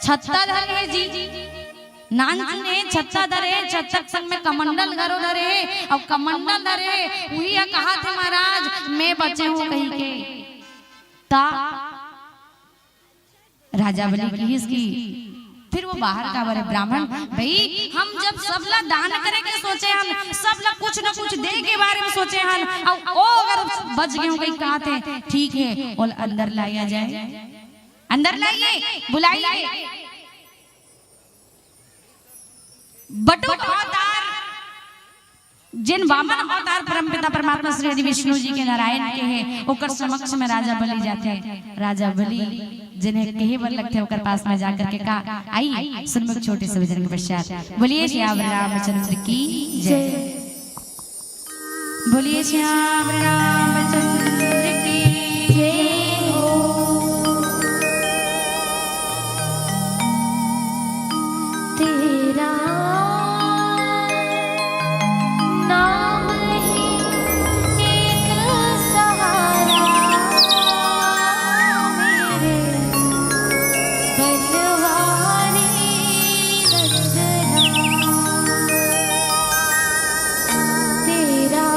छत्ता धरे हे जी, नानचुन हे, छत्ता धरे हे, छत्ता के संग में कमंडल घलो धरे हे, अउ कमंडल धरे हे, उही ह कहाथे महाराज, मैं बचे हूँ कहिके।" त राजा बलि किहिस कि फिर वो बाहर काबर हे ब्राह्मण? भाई, हम जब सबला दान करे के सोचे हन, सबला कुछ न कुछ दे के बारे में सोचे हन, अउ ओ अगर बच गे हों कहिके कहत हे, ठीक हे, ओला अंदर लाया जाए, अंदर लाइए, बुलाइए। बटुक अवतार, जेन वामन अवतार परमपिता परमात्मा श्री हरि विष्णु जी के नारायण के हे, ओकर समक्ष में राजा बलि जाथे। राजा बलि जेने कहे बर लगथे, ओकर पास में जाकर के का, आइए सुनबो छोटे से भजन के पश्चात। बोलिए सियावर रामचंद्र की जय। बोलिए सियावर रामचंद्र की जय हो। तेरा नाम ही एक सहारा मेरे बनवारी नंदना। तेरा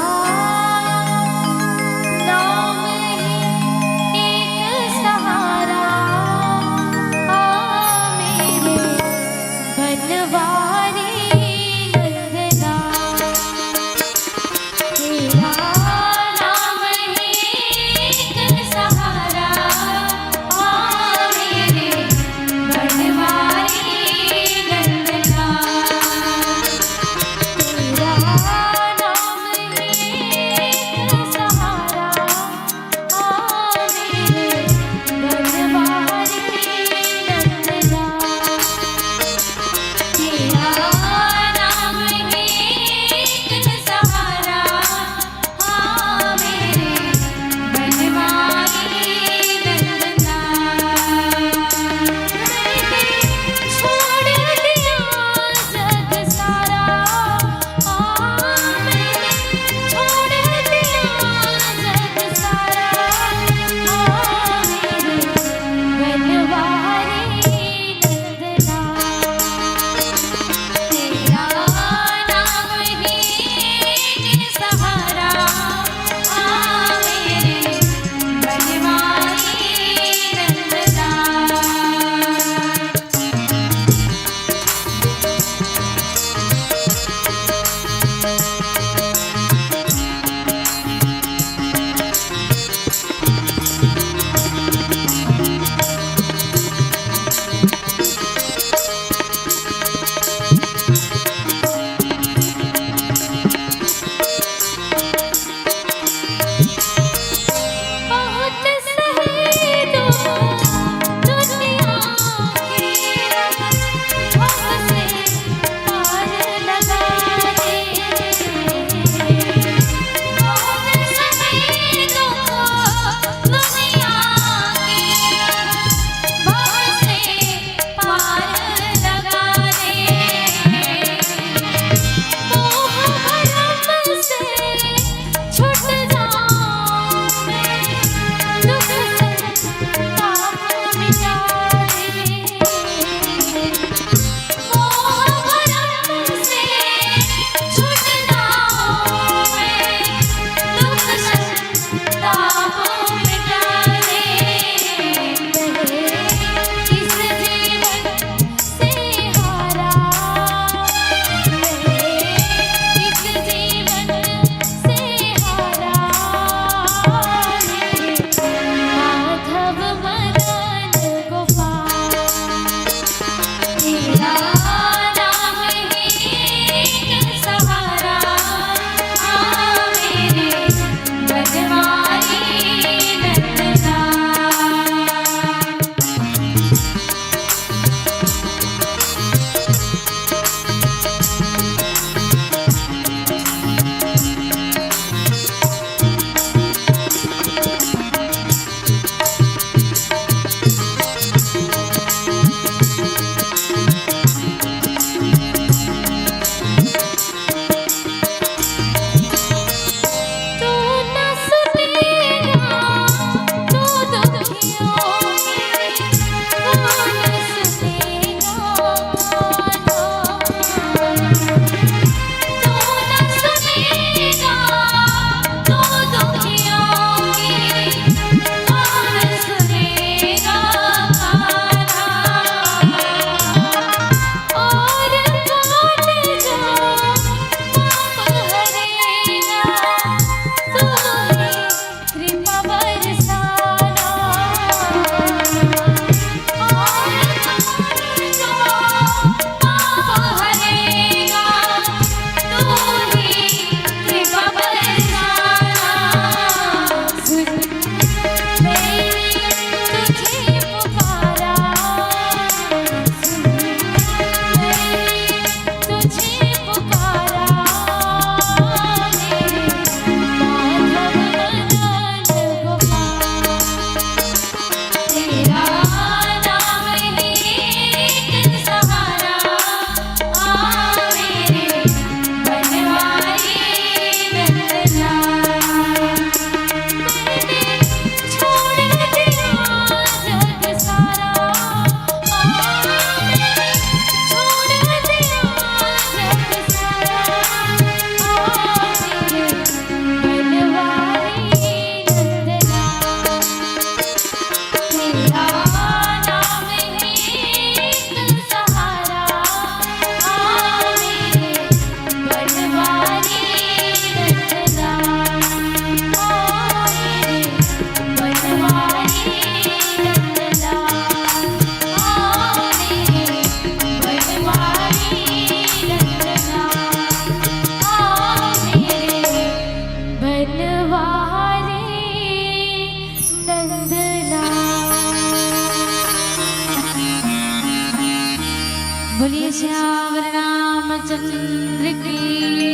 श्यावर रामचंद्र की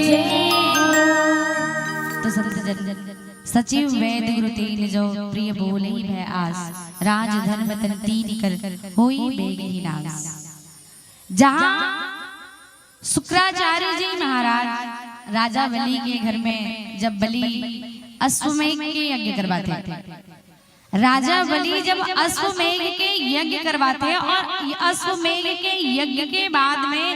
जय। तो संत जन सचिव वैद गुरु तीन जो प्रिय बोले ही भय आस, राज धर्म तन तीन कर होई बेग ही नास। जहाँ शुक्राचार्य जी महाराज राजा बलि के घर में जब बलि अश्वमेघ के यज्ञ करवाथे, राजा बलि जब अश्वमेघ के यज्ञ करवाथे और अश्वमेघ के यज्ञ के बाद में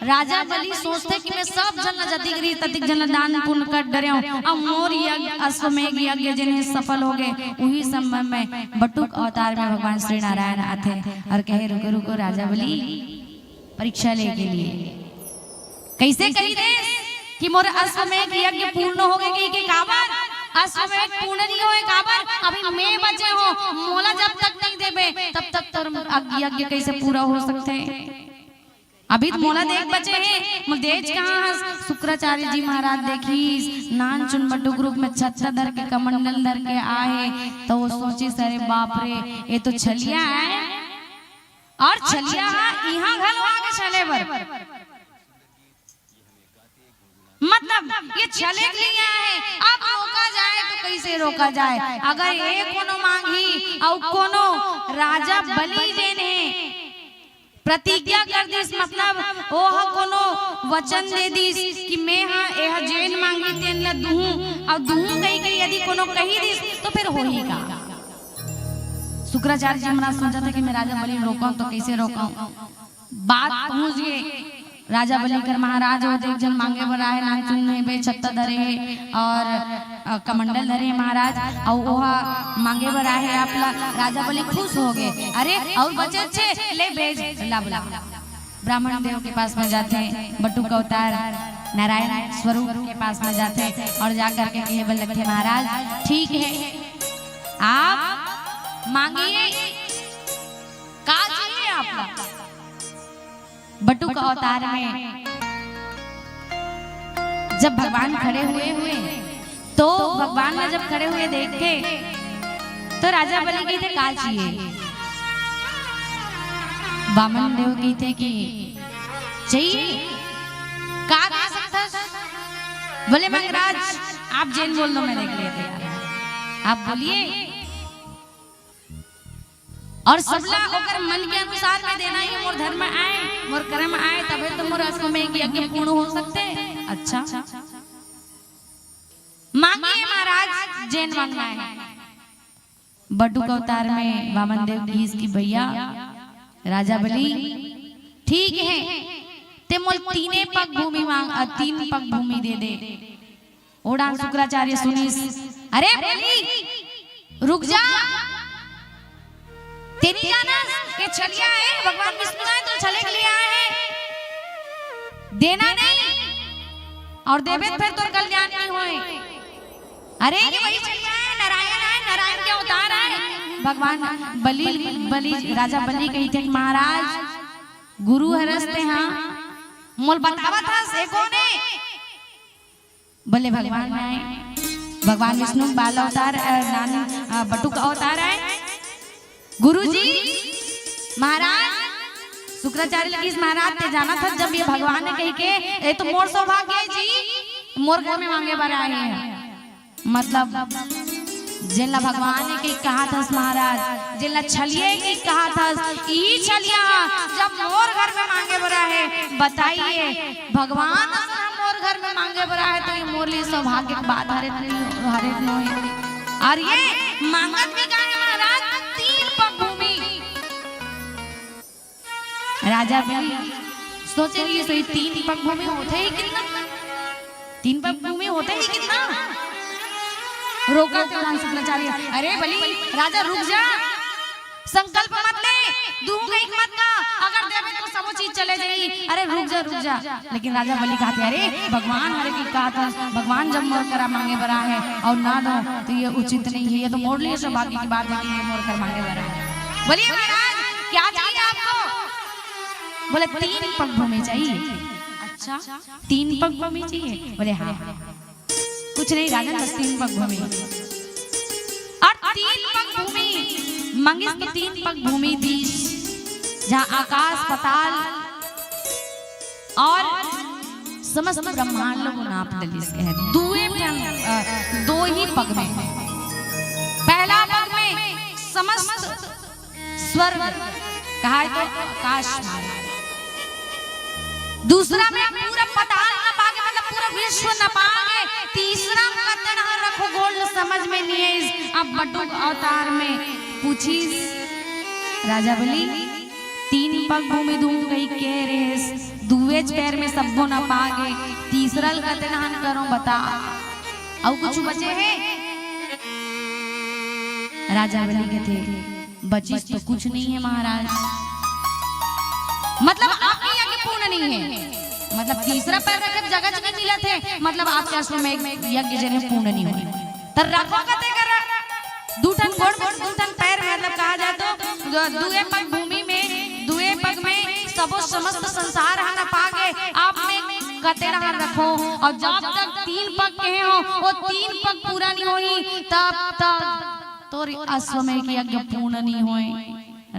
राजा बलि सोचथे कि मैं सब झन ला जतिक रहिस ततिक झन ला दान पुण्य कर डरेंव, अब मोर यज्ञ अश्वमेघ यज्ञ जेन हे सफल हो गे। उही समय में बटुक अवतार में भगवान श्री नारायण आथे और कहे, रुको रुको राजा बलि, परीक्षा लेके लिए। कइसे कहि देस कि मोर अश्वमेघ यज्ञ पूर्ण हो गे कहिके? काबर अश्वमेघ पूर्ण नहीं होए? काबर अभी मैं बचे हों, मोला जब तक नहीं देबे तब तक तोर अग-, यज्ञ कइसे पूरा हो सकथे? अभी तो मोला देख बचे हे, मोला देच कहाँ हस? शुक्राचार्य जी महाराज देखिस, नानचुन बटुक रूप में छत्ता धर के, कमंडल धर के आए, तो वो सोचिस, अरे बाप रे, ये तो छलिया है। और छलिया हा इहाँ घलो आगे छले बर। मतलब ये छले के लिए आए, अब रोका जाए तो कइसे रोका जाए? अगर ये कोनो मांगही अउ कोनो राजा बलि जेन हे प्रतिज्ञा कर दिस, मतलब ओह कोनो वचन दे दिस कि मैं हा एह जेन मांगही तेन ला दूहूं, अउ दूहूं कहिके यदि कोनो कहि दिस तो फिर होही का? शुक्राचार्य जी महाराज सोचथे कि मैं राजा बलि रोकंव तो कइसे रोकंव? बात पहुंच गे राजा बलि कर, महाराज, वो देख झन मांगे बर आए, नानचुन हे बे, छत्ता धरे हे और, अ, कमंडल धरे हे महाराज, अउ ओहा मांगे बर आए हे आप ला। राजा बलि खुश हो गे, अरे अउ बचे छे, ले भेज, ला बुला। ब्राह्मण देव के पास में जाथे, बटुक अवतार नारायण स्वरूप के पास में जाथे और जा करके कहे बर लगथे, महाराज ठीक है, आप मांगिए, का चाहिए आपला? बटुक अवतार में जब भगवान खड़े हुए हुए तो भगवान ला जब खड़े हुए देखथे तो राजा बलि कहिथे, का चाहिए? बामन देव कहिथे कि चाहिए, का दे सकथस? बोले, मंगराज, आप जेन बोल दो, मैं देख लेते हैं, आप बोलिए। और सबला ओकर मन के अनुसार में देना, ये मोर धर्म आए, मोर कर्म आए, तभे तो मोर अश्वमेघ यज्ञ पूर्ण हो सकथे। अच्छा, मांगिए महाराज, जेन मांगना है। बटुक अवतार में वामन देव कहिस कि भैया, राजा बलि, ठीक है, ते मोल तीने पग भूमि मांग, अ, तीन पग भूमि दे दे। ओडान शुक्राचार्य सुनिस, अरे बलि, रुक जा, तें नइ जानस, ये छलिया है, भगवान विष्णु है, तो छले के लिए आए हैं, देना नहीं, और देबे तो फिर तोर कल्याण नहीं होए। अरे ये वही छलिया है, नारायण है, नारायण के अवतार है। भगवान बलि, बलि, राजा बलि कहिथे, महाराज, गुरु हरस ते, हाँ, मोल बतावत हस, ए कोन हे? बोले, भगवान आए, भगवान विष्णु बाल अवतार, अ, नान, अ, बटुक अवतार आए। गुरुजी, महाराज, शुक्राचार्य ल कहिस, महाराज, ते जानत हस, जब ये भगवान हे कहिके, ये तो मोर सौभाग्य है जी, मोर घर में मांगे बर आए हैं। मतलब, जेला भगवान हे कहिके कहत हस महाराज, जेला छलिया हे कहिके कहत हस, इही छलिया जब मोर घर में मांगे बर आए, बताइए, भगवान असन मोर घर में मांगे बर आए, तो ये मोर लिए सौभाग्य के बात हरे नहीं, हरे नहीं। और ये मांगत भी का हे महाराज, तीन पग भूमि। राजा भी सोचे कि सोई तीन पग भूमि होथे ही कितना, तीन पग भूमि होथे ही कितना। रोका थे भगवान शुक्राचार्य, अरे बलि, राजा रुक जा, संकल्प मत ले, दूहूं कहिके मत कह, अगर देबे तो सबो चीज चले जाही। अरे रुक जा, रुक जा। लेकिन राजा बलि कहथे, अरे भगवान हरे कहिके कहत हस, भगवान जब मोर करा मांगे बर आए हे और ना दो तो ये उचित नहीं है, ये तो मोर लिए सौभाग्य की बात है कि ये मोर कर मांगे बर आए। बोलिए महाराज, क्या चाहिए आपको? बोले, तीन पग भूमि चाहिए। अच्छा, तीन पग भूमि चाहिए? बोले, हाँ। कुछ नहीं राजन, बस तीन पग भूमि। और तीन पग भूमि मंगिस तो तीन पग भूमि दीस, जहाँ आकाश पताल और समस्त ब्रह्मांड ला नाप डरिस कहे दुए ठन, अ, दो ही पग में। पहला पग में समस्त स्वर्ग कहाय तो आकाश में, दूसरा में पूरा पताल नपा गे, मतलब पूरा विश्व नपा गे, तीसरा में कते डहन रखों गोड़ ल समझ में नइ आइस। अब बटुक अवतार में पूछिस राजा बलि, तीन पग भूमि धूम कहि के रेहेस, दुएच पैर में सब्बो नपा गे, तीसरा ल कते डहन करों बता, अउ कुछु बचे हे? राजा बलि कथे, बचिस तो कुछ नइ हे महाराज, मतलब आपके यज्ञ पूर्ण नइ हे, मतलब तीसरा पैर रखे जगह नइ मिलत हे, मतलब आपके अश्वमेघ यज्ञ जेन हे पूर्ण नइ होय। त रखों कते करा? दू ठन गोड़, दू ठन पैर, मतलब कहा जाय तो दु-, दुए पग भूमि में, दुए पग में सबो समस्त संसार ह नपा गे, आप में कते डहन रखों? अउ जब तक तीन पग कहे हों, वो तीन पग पूरा नइ होही, तब तक तोर अश्वमेघ यज्ञ पूर्ण नइ होय।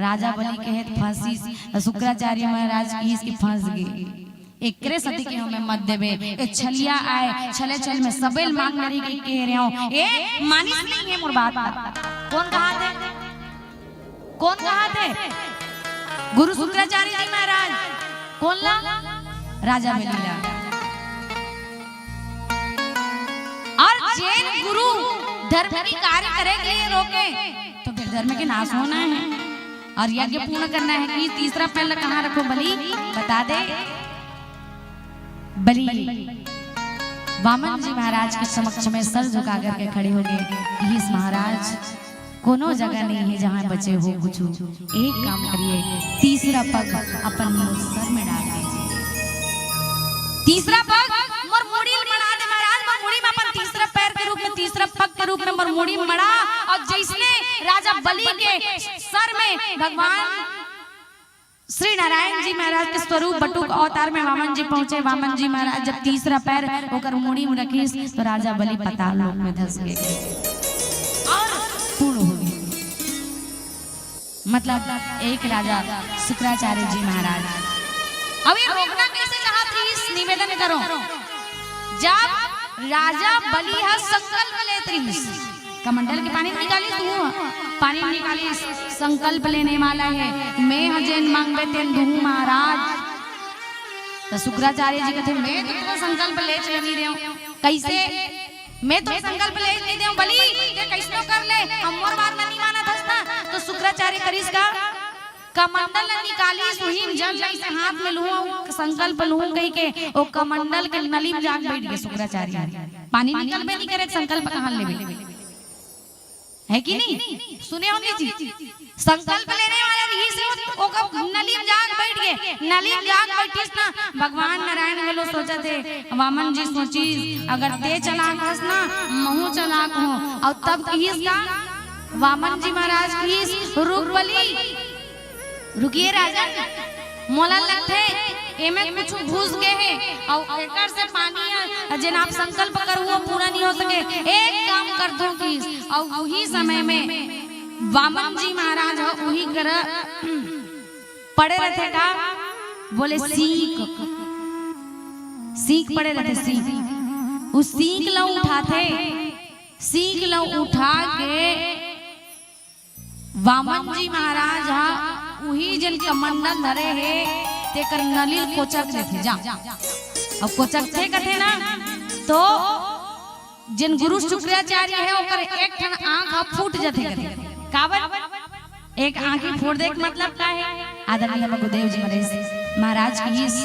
राजा बलि कहे त फंसिस, त शुक्राचार्य महाराज किहिस कि फंस गे। एकरे सेती के हमें मत देबे। ए छलिया आय, छले छल में सबे ल मांग नरी कहि के कहे रेहेंव। ए मानिस नइ हे मोर बात ला। कोन कहाथे? कोन कहाथे? गुरु शुक्राचार्य जी महाराज। कोन ला? राजा बलि ला। अउ जेन गुरु धर्म के कार्य करे के लिए रोके, तो फिर धर्म के नाश होना हे अउ यज्ञ पूर्ण करना हे। कि तीसरा पैर ला कहाँ रखों बलि? बता दे। बलि वामन जी महाराज के समक्ष में सर झुका करके खड़े हो गे। किहिस महाराज, कोनो जगह नइ हे जहाँ बचे हो कुछु। एक काम करिए, तीसरा पग अपन मोर सर में डाल दीजिए। तीसरा पग मोर मुड़ी में मड़ा दे महाराज, मोर मुड़ी में अपन तीसरा पैर के रूप में, तीसरा पग के रूप में मोर मुड़ी में मड़ा। अउ जइसने राजा बलि के सर में भगवान श्री नारायण जी महाराज के स्वरूप बटुक अवतार में वामन जी पहुंचे। वामन जी महाराज जब तीसरा पैर ओकर मुड़ी में रखिस, तो राजा बलि पताल लोक में धस गे अउ पूर्ण हो गे। मतलब एक राजा शुक्राचार्य जी महाराज। अब ये रोकना कैसे चाहत रहिस, निवेदन करों। जब राजा बलि ह संकल्प लेत रहिस, कमंडल के पानी निकालिस, तू पानी निकालिस, संकल्प लेने वाला हे, मैं ह जेन मांगबे तेन दुहूं महाराज। त शुक्राचार्य जी कथे, मैं तो तोर संकल्प लेच ल नइ देंव। कइसे? मैं तो संकल्प लेच नइ देंव बलि, ते कइसनो कर ले, अब मोर बात ल नइ मानत हस ना। त शुक्राचार्य करिस का? कमंडल ल निकालिस, उही म जल जइसे हाथ में लुहूं, संकल्प लुहूं कहिके, ओ कमंडल के नली म जाके बइठ गे शुक्राचार्य। पानी निकलबे नइ करे, संकल्प कहाँ लेबे? हे कि नहीं? सुने होंगे जी, संकल्प लेने वाला रहिस हे, ओकर नली म जाके बइठ गे। नली म जाके बइठिस ना, भगवान नारायण घलो सोचत हे, वामन जी सोचिस, अगर ते चलाक हस ना, महूं चलाक हों। अउ तब किहिस का? वामन जी महाराज किहिस, रुक बलि, रुकिए राजन, मोला लगथे एमे कुछु घुस गे हे, अउ एकर से पानी ह, जेन आप संकल्प करहू, पूरा नइ हो सके। एक काम करथों किहिस, अउ उही समय में वामन जी महाराज ह उही करा पड़े रहिथे का? बोले सींक, सींक पड़े रहिथे, सींक। उ सींक ल उठाथे, सींक ल उठा के वामन जी महाराज ह उही जेन कमंडल धरे हे, तेकर नली ल कोचक देथे, जा। अब कोचकथे कथे ना, तो जेन गुरु शुक्राचार्य हे, ओकर एक ठन आंख ह फूट जथे कथे। काबर? एक आंखी फोड़ दे के मतलब का हे? आदरणीय गुरुदेव जी महाराज, महाराज किहिस,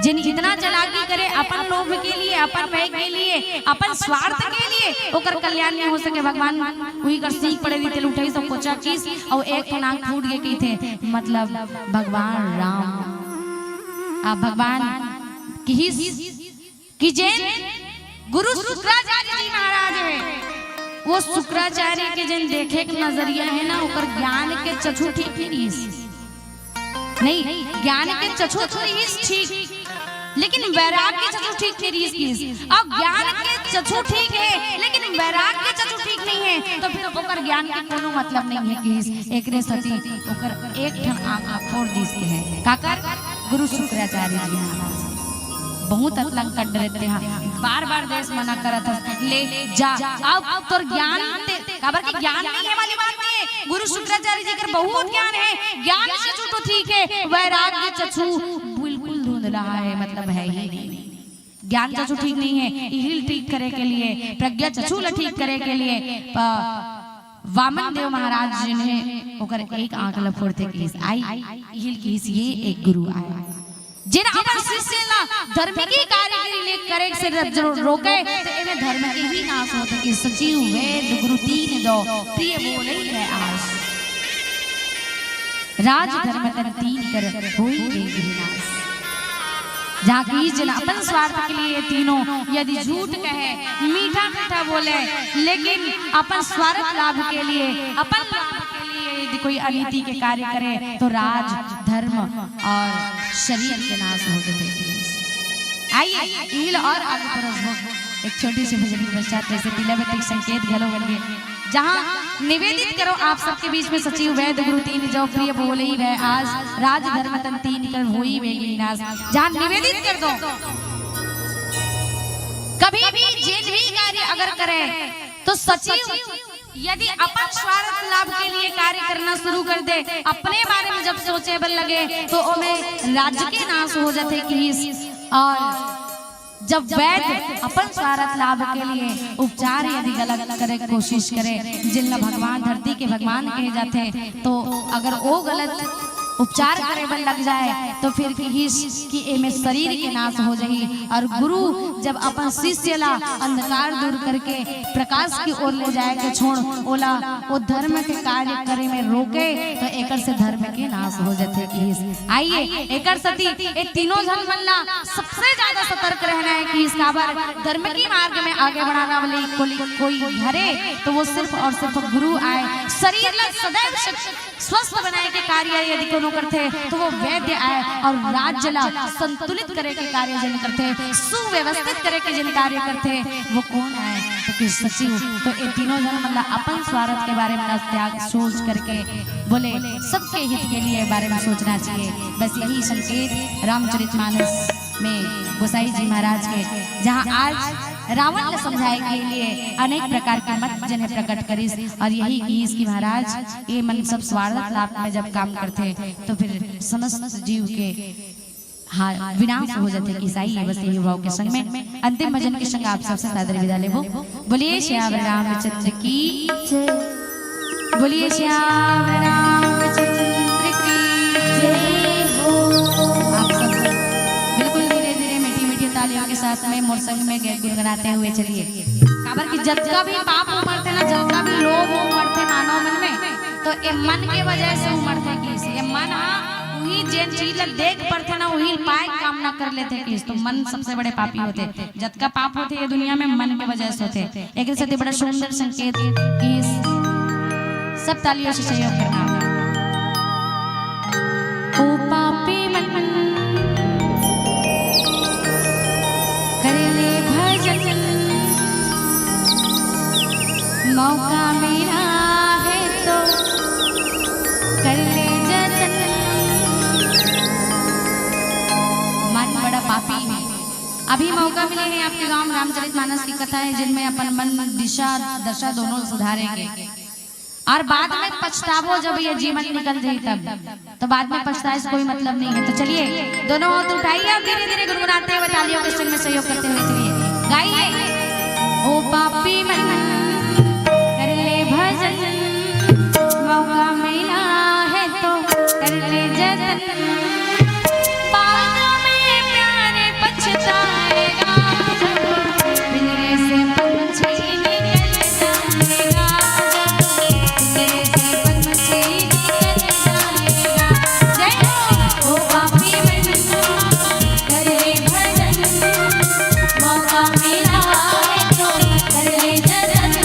जेन इतना चालाकी करे अपन लोभ के लिए, अपन भय के लिए, अपन स्वार्थ के लिए, ओकर कल्याण नइ हो सके। भगवान उही कर सींक पड़े रहिस, तेला उठाइस, सब कोचकिस, अउ एक ठन आंख फूट गे कहिथे, मतलब भगवान राम। आ भगवान किहिस कि जेन गुरु शुक्राचार्य जी महाराज हे, वो शुक्राचार्य के जेन देखे के नजरिया हे ना, ओकर ज्ञान के चक्षु ठीक नइ रिहिस। नहीं, ज्ञान के चक्षु तो रिहिस ठीक, लेकिन वैराग्य के चक्षु ठीक नइ रिहिस। अब ज्ञान के चक्षु ठीक हे, लेकिन वैराग्य के चक्षु ठीक नइ हे, तो फिर ओकर ज्ञान के कोनो मतलब नइ हे किहिस। एकरे सेती ओकर एक ठन आंख फोड़ दिस के हे। काकर? गुरु शुक्राचार्य जी महाराज। बहुत अतलंग कर डरे तेहा, बार बार देश मना करत हस, ले जा। अब तोर ज्ञान ते, काबर के ज्ञान नहीं है वाली बात नहीं है। गुरु शुक्राचार्य जी कर बहुत ज्ञान है, ज्ञान चचु तो ठीक है, वैराग्य चचु बिल्कुल धुंधला है, मतलब है ही नहीं। ज्ञान चचु ठीक नहीं है, इहिल ठीक करे के लिए, प्रज्ञा चचु ला ठीक करे के लिए प-, वामन देव महाराज जी ने ओकर एक आंख ला फोड़ते किहिस, आई, इहिल किहिस, ये एक गुरु आय, जेन अपन शिष्य ला धर्म के कार्य के लिए करे से रो-, रोके, तो एमे धर्म के भी नाश होथे। कि सचिव वैद गुरु तीन जो, प्रिय बोले है आस। राज धर्म तन तीन कर होई के विनाश। जहाँ कि जेन अपन स्वार्थ के लिए तीनों यदि झूठ कहे, मीठा मीठा बोले, लेकिन अपन स्वार्थ लाभ के लिए, अपन लाभ के लिए यदि कोई अनीति के कार्य करे, तो राज, धर्म और शरीर के नाश हो जाते हैं। आइए, इहिल और आगे परोसबो एक छोटी सी भजन के पश्चात, जैसे तिलवती संकेत घलो बन गए, जहाँ निवेदित करो आप सबके बीच में सचिव वैद गुरु तीन जो, प्रिय बोले ही वह आस, राज धर्म तन तीन कर होई वेगी नाश। जहाँ निवेदित कर दो, कभी भी जिन भी कार्य अगर करे तो सचिव यदि अपन स्वार्थ लाभ के लिए कार्य करना शुरू कर दे, अपने बारे में जब सोचे बर लगे, तो ओमे राज्य के नाश हो जाथे किहिस। और जब वैद्य अपन स्वार्थ लाभ के लिए उपचार यदि गलत करे के कोशिश करे, जिन ला भगवान, धरती के भगवान कहे जाथे, तो अगर वो गलत उपचार करे बर लग जाए, तो फिर किहिस कि एमे शरीर के नाश हो जाही। और गुरु जब अपन शिष्य ला अंधकार दूर करके प्रकाश की ओर ले जाए के छोड़ ओला वो धर्म के कार्य करे में रोके, तो एकर से धर्म के नाश हो जाथे किहिस। आइए, एकर सती ए तीनों झन मन ला सबसे ज्यादा सतर्क रहना है किहिस काबर धर्म की मार्ग में आगे बढ़ाना वाले कोई, कोई हरे, तो वो सिर्फ और सिर्फ गुरु आय। शरीर ला सदैव शिक्ष-, स्वस्थ बनाए के कार्य यदि कोनो करथे, तो वो वैद्य आय, और राज्य ला संतुलित करे के कार्य जिन करथे, सुव्यवस्थित करे के जिन कार्य करथे, वो कौन आय? तो किहिस सचिव। तो ये तीनों झन मन ला अपन स्वार्थ के बारे में न त्याग, सोच करके बोले, सबके हित के लिए बारे में सोचना चाहिए। बस यही संकेत रामचरितमानस में गोसाई जी महाराज के, जहाँ आज रावण ला समझाए के लिए अनेक प्रकार के मत जने प्रकट करिस, और यही किहिस कि महाराज, ये मन सब स्वार्थ लाभ में जब काम करथे, तो फिर समस्त जीव के, हाँ, विनाश हो जाथे किहिस। आइए, बस यही भाव के संग में अंतिम भजन के संग आप सबसे सादर विदा लेबो। बोलिए श्याम रामचंद्र की जय। बोलिए श्याम रामचंद्र की जय हो। आप सब बिल्कुल धीरे धीरे मीठी मीठी तालियों के साथ में मोर संग में गए गुनगुनाते हुए चलिए। काबर कि जतका भी पाप उमड़थे ना, जतका भी लोभ उमड़थे मानव मन में, तो ये मन के वजह से उमड़थे किहिस। ये मन हा उही जेन चीज ला देख परथे ना, उही पाए कामना कर लेथे किहिस। तो मन सबसे बड़े पापी होथे। जतका पाप होथे ये दुनिया में मन के वजह से होथे। एक सेती बड़ा सुंदर संकेत कि सब तालियों से सहयोग करना। ओ पापी मन कर ले भजन, मौका मिला है तो कर ले जतन। मन बड़ा पापी है। अभी मौका मिले है आपके गांव में रामचरितमानस की कथा है, जिनमें अपन मन दिशा दशा दोनों सुधारेंगे। और बाद में पछतावो, जब ये जीवन निकल जाए तब, तो बाद में पछताए से कोई मतलब नहीं है। तो चलिए, दोनों हाथ उठाइए और धीरे धीरे गुनगुनाते हुए तालियों के संग में सहयोग करते हुए चलिए, गाइए। ओ पापी मन कर ले भजन, मौका मिला है तो कर ले जतन। बाद में प्यारे पछताएगा जब, पिंजरे से पंछी निकल जाएगा जब, पिंजरे से पंछी निकल जाएगा। जय हो। ओ पापी मन कर ले भजन, मौका मिला है तो कर ले जतन।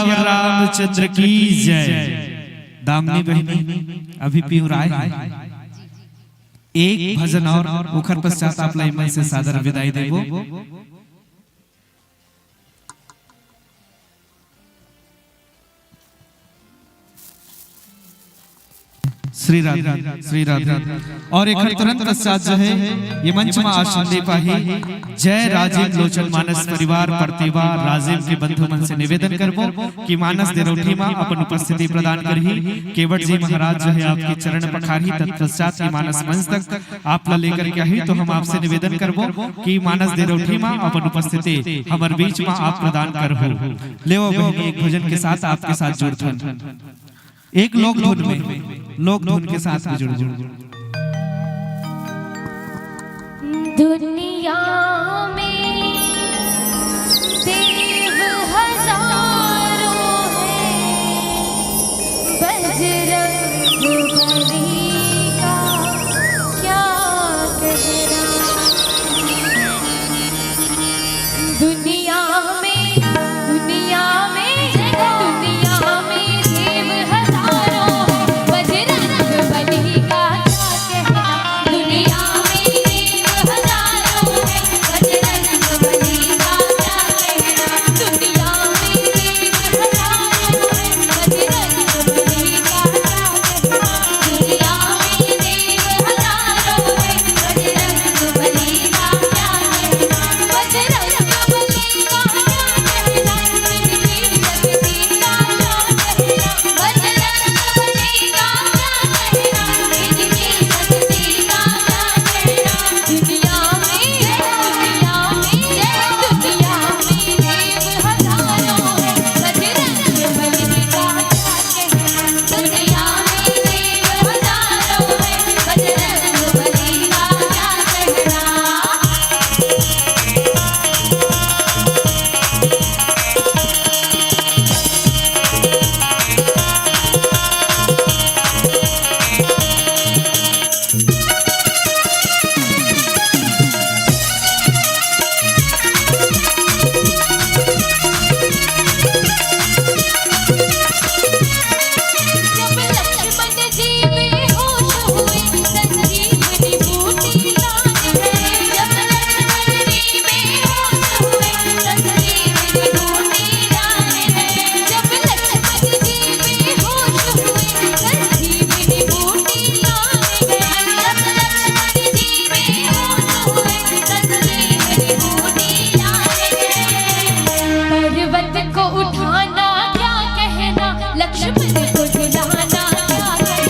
रामचंद्र की जय। दामिनी बहिनी अभी पिहुराए हे। एक भजन और ओखर पश्चात आप ला एमन से सादर विदाई देबो। श्री राधे, श्री राधे। और एखर तुरंत पश्चात जो है, ये मंच में आसन दे पाही जय राजीव लोचन मानस परिवार परतेवा राजीव के बंधु मन से निवेदन करबो कि मानस देरौठी में अपन उपस्थिति प्रदान करही। केवट जी महाराज जो है आपके चरण पखारही, तत्पश्चात ये मानस मंच तक आप ला लेकर के आही। तो हम आपसे निवेदन करबो कि मानस देरौठी में अपन उपस्थिति हमर बीच में आप प्रदान करहू। लेवो बहिनी, एक भजन के साथ आपके साथ जुड़थन। एक लोक धुन में, लोक धुन के साथ भी जुड़ जुड़। दुनिया में देव हजारों हैं, बजरंग बली का क्या कहना। दुनिया में, दुनिया में, दुनिया में देव हजारों हैं, बजरंग बली का क्या कहना। दुनिया में देव हजारों हैं, बजरंग बली का क्या कहना। दुनिया में देव हजारों हैं, बजरंग बली का क्या कहना। दुनिया में देव हजारों हैं, बजरंग बली का क्या कहना। पर्वत को उठाना क्या कहना, लक्ष्मण को झुलाना क्या कहना।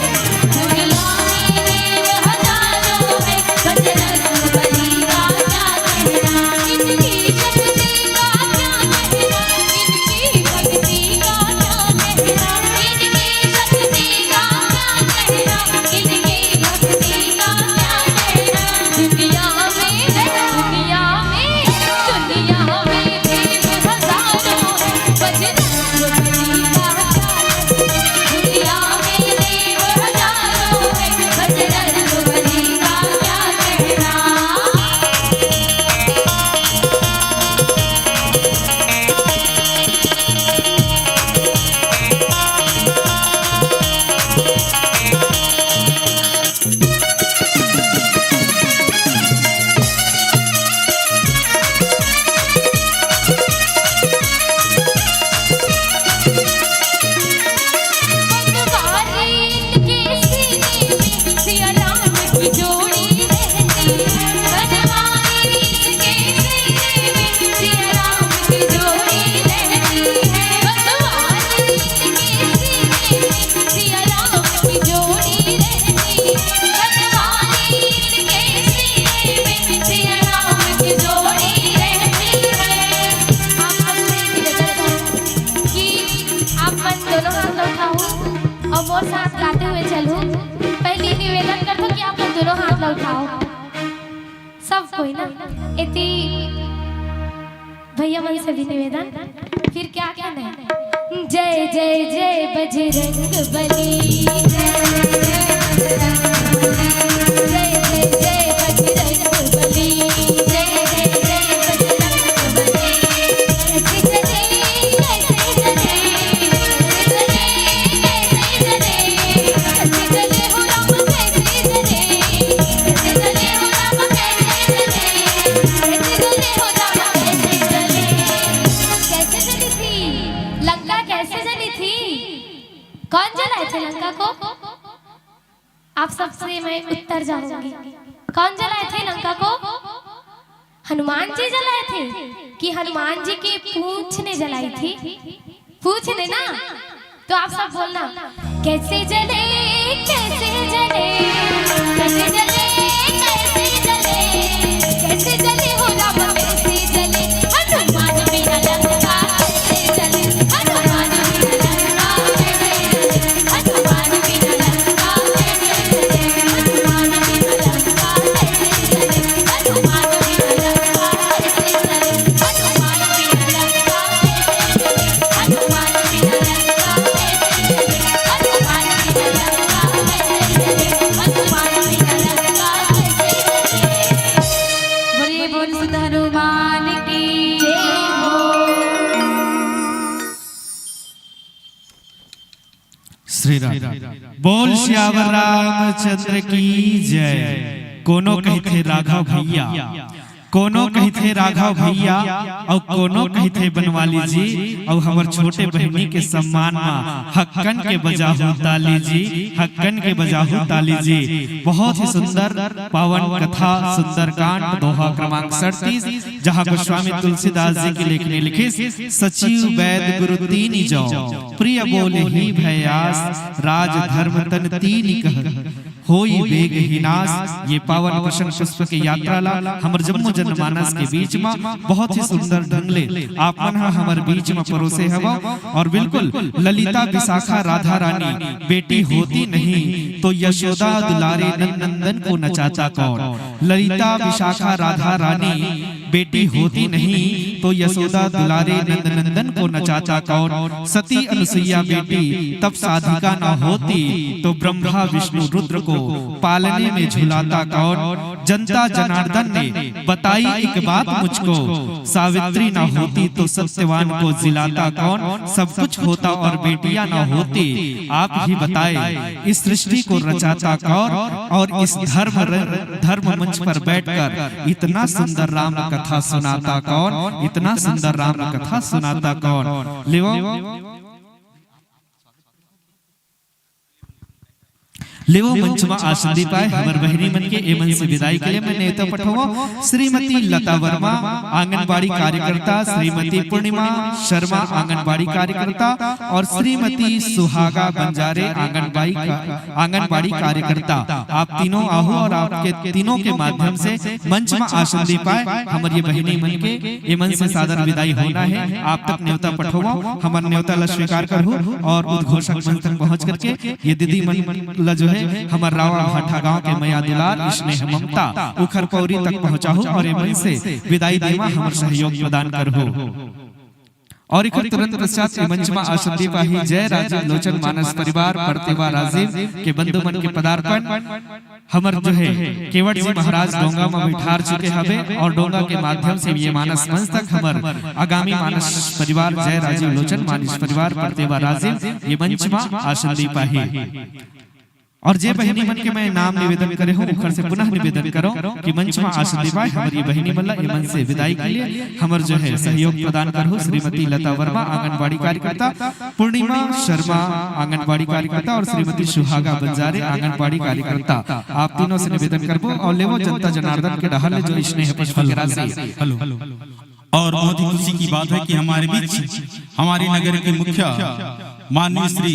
दुनिया में देव हजारों हैं, बजरंग बली का क्या कहना। इनकी शक्ति का क्या कहना, इनकी भक्ति का क्या कहना, इनकी शक्ति का क्या कहना, इनकी भक्ति का क्या कहना। दुनिया में, दुनिया में, दुनिया में देव हजारों हैं, बजरंग बली का क्या कहना। दुनिया में देव हजारों हैं, बजरंग बली का क्या कहना। कि आप मन दोनों हाथ ला उठाओ और मोर साथ गाते हुए चलो। पहली निवेदन करथो कि आप मन दोनों हाथ ला उठाओ, सब कोई ना। एती भैया मन से भी निवेदन, फिर क्या कहना है? जय जय जय बजरंग बली, जय जय जय बजरंग बली, जय जय जय बजरंग बली। मैं उत्तर जाऊंगी। कौन जलाए थे लंका को? हनुमान जी जलाए थे कि हनुमान जी की पूंछ ने जलाई थी? पूंछ ने ना। तो आप सब बोलना, कैसे जले, कैसे जले, कैसे जले, कैसे जले, कैसे जले हो राम, कैसे जले, हनुमान बिना लंका कैसे जले, हनुमान बिना लंका कैसे जले, हनुमान बिना लंका कैसे जले, हनुमान बिना लंका कैसे जले, हनुमान बिना लंका कैसे जले। बोलिए बोल सुत हनुमान की जय हो। श्री राम। बोल सियावर रामचंद्र की जय। कोनो कहिथे राघव भैया, कोनो कहिथे राघव भैया, अउ कोनो कहिथे बनवाली जी, अउ हमर छोटे बहिनी के सम्मान मा हक्कन के बजाहू ताली जी, हक्कन के बजाहू ताली जी। बहुत ही सुंदर पावन कथा, सुंदरकांड, दोहा क्रमांक सड़तीस, जहाँ गोस्वामी तुलसीदास जी की लेखनी लिखिस, सचिव बैद गुरु तीनि जौ, प्रिय बोलही भय आस, राज धर्म तन तीनि कह। होई बेग ही नास। ये पावन कृष्ण पुष्प के यात्रा ला हमर जम्मो जनमानस के बीच म बहुत ही सुंदर ढंग ले आप मन ह हमर बीच म परोसे हवव। और बिल्कुल, ललिता विशाखा राधा रानी बेटी होती नहीं तो यशोदा दुलारे नंद नंदन को नचाता कौन? ललिता विशाखा राधा रानी बेटी होती नहीं तो यशोदा दुलारे नंद नंदन को नचाता कौन? सती अनुसुईया बेटी तब साधिका न होती तो ब्रह्मा विष्णु रुद्र को पालने में झुलाता कौन? जनता जनार्दन ने बताई एक बात मुझको, सावित्री न होती तो सत्यवान को जिलाता कौन? सब कुछ होता और बेटियां न होती, आप ही बताए इस सृष्टि को रचाता कौन? और इस धर्म र-, धर्म मंच पर बैठकर इतना सुंदर राम कथा सुनाता कौन? इतना सुंदर राम कथा सुनाता कौन? लेवो, लेवो मंच मा आसन दी पाए हमर बहिनी मन के। एमन से विदाई के लिए मैं नेवता पठोवो श्रीमती लता वर्मा, आंगनबाड़ी कार्यकर्ता, श्रीमती पूर्णिमा शर्मा, आंगनबाड़ी कार्यकर्ता, और श्रीमती सुहागा बंजारे, आंगनबाड़ी का, आंगनबाड़ी कार्यकर्ता। आप तीनों आहू और आपके तीनों के माध्यम से मंच मा आसन दी पाए हमर ये बहिनी मन के। एमन से सादर विदाई होना है। आप तक नेवता पठोवो, हमर नेवता ला स्वीकार करहू और उद्घोषक मंच तक पहुंच करके ये दीदी मन ला जो है हमर रावा भाठा गांव के मया दुलार, स्नेह, ममता उखर पौरी तक पहुंचाहू और एमन से विदाई देवा हमर सहयोग प्रदान करहू। और एकर तुरंत पश्चात ए मंच मा आसन दी पाही जय राजीव लोचन मानस परिवार परतेवा राजीव के बंधु मन के पदार्पण। हमर जो है केवट जी महाराज डोंगा मा बैठार चुके हवे और डोंगा के माध्यम से ये मानस मंच तक हमर आगामी मानस परिवार जय राजीव लोचन मानस परिवार परतेवा राजीव ये मंच मा आसन दी पाही। और जे बहिनी मन के मैं नाम निवेदन करे हूँ, ओखर से पुनः निवेदन करो कि मंच मा आसन दी पाए हमर ये बहिनी मन ला एमन से विदाई के लिए हमर जो है सहयोग प्रदान करहू श्रीमती लता वर्मा आंगनबाड़ी कार्यकर्ता, पूर्णिमा शर्मा आंगनबाड़ी कार्यकर्ता और श्रीमती सुहागा बंजारे आंगनबाड़ी कार्यकर्ता। आप तीनों से निवेदन करबो और लेवो जनता जनार्दन के डहार ले जो स्नेह पुष्प के राशि। हेलो। और बहुत ही खुशी की बात है कि हमारे बीच हमारे नगर के मुखिया माननीय श्री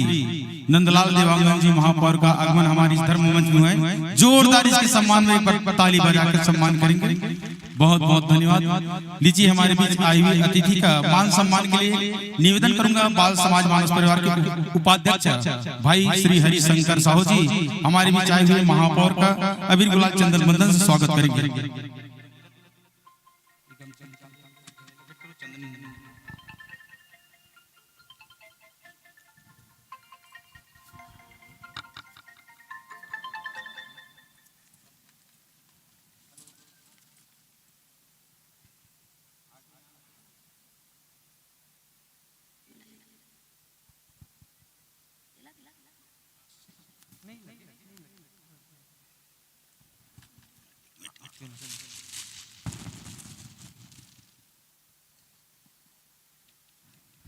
नंदलाल देवांगन जी महापौर का आगमन हमारे इस धर्म मंच में हुआ है। जोरदार इसके सम्मान में एक बार ताली बजाकर सम्मान करेंगे। बहुत बहुत धन्यवाद। लीजिए, हमारे बीच आई हुई अतिथि का मान सम्मान के लिए निवेदन करूंगा बाल समाज मानस परिवार के उप-, उपाध्यक्ष भाई श्री हरिशंकर साहू जी हमारे बीच आए हुए महापौर का अबीर गुलाल चंदन बंदन से स्वागत करेंगे।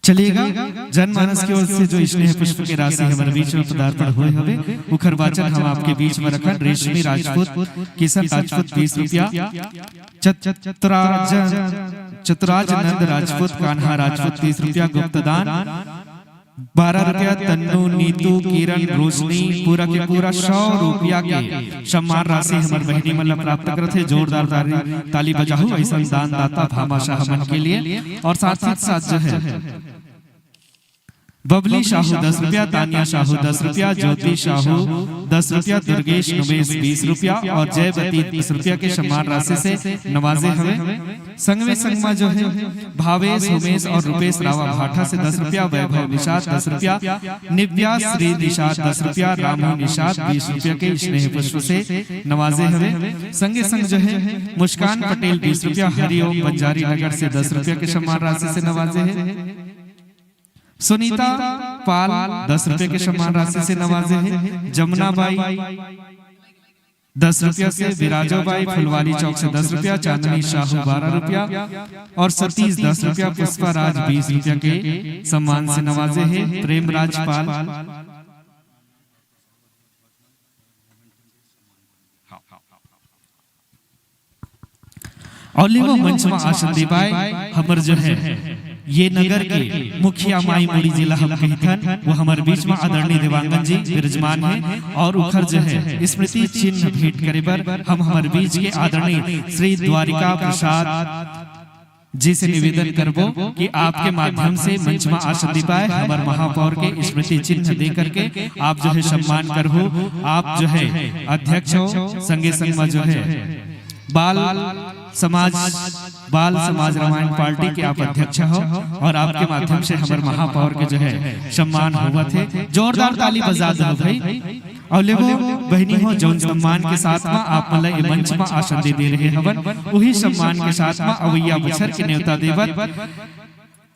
चलिएगा, जनमानस की ओर से जो स्नेह पुष्प के राशि हमर बीच में पदार्पण हुए हवे, उखर वाचन हम आपके बीच में रखन। रेशमी राजपूत, किशन राजपूत, बीस रुपया। चतुराजन, चतुराज नंद राजपूत, कान्हा राजपूत, तीस रुपया। गुप्तदान, बारह रुपया। तन्नू, नीतू, किरण, रोशनी, पूरा के पूरा सौ रुपया के सम्मान राशि हमर बहिनी मन ला प्राप्त करत हे। जोरदार ताली, ताली बजाहू ऐसन दानदाता भामाशाह मन के लिए। और साथ ही साथ जो है, बबली साहू, दस रुपया। तानिया साहू, दस रुपया। ज्योति साहू, दस रुपया। दुर्गेश नुमेश, बीस रुपया। और जयवती, दस रुपया के सम्मान राशि से नवाजे हवे। संगमे संगमा जो है, भावेश, उमेश और रुपेश रावा भाठा से दस रुपया, वैभव निषाद, दस रुपया, निव्या श्री निषाद, दस रुपया, रामू निषाद, बीस रुपया के स्नेह पुष्प से नवाजे हवे। संगे संग जो है, मुस्कान पटेल, बीस रुपया, हरिओम बंजारी नगर से दस रुपया के सम्मान राशि से नवाजे है। सुनीता पाल, दस रुपये के सम्मान राशि से नवाजे हैं। जमुना बाई, दस रुपया से। विराजो बाई, फुलवारी चौक से, दस रुपया। चांदनी साहू, बारह रुपया। और सतीश, दस रुपया। पुष्पा राज, बीस रुपया के सम्मान से नवाजे हैं। प्रेम राजपाल, और लेवो मंच में आसन देवाय हमर जो है, ये नगर के मुखिया माई मुड़ी जिला हम कहिथन, वो हमर बीच में आदरणीय देवांगन जी विराजमान है। और उखर जो है, स्मृति चिन्ह भेंट करे बर हम हमर बीच के आदरणीय श्री द्वारिका प्रसाद जी से निवेदन करबो कि आपके माध्यम से मंच में आसन दे पाए, हमर महापौर के स्मृति चिन्ह दे करके आप जो है सम्मान करहु। आप जो है अध्यक्ष हो, संगे संग में जो है बाल समाज, बाल समाज रामायण पार्टी के आप अध्यक्ष हो, और आपके माध्यम से हमर महापौर के जो है सम्मान होवत है। जोरदार ताली बजा दो भाई। और लेवो बहिनी हो, जौन सम्मान के साथ में आप मन ला ये मंच में आसन दे दे रहे हवन, वही सम्मान के साथ में अवैया बछर के नेवता देवत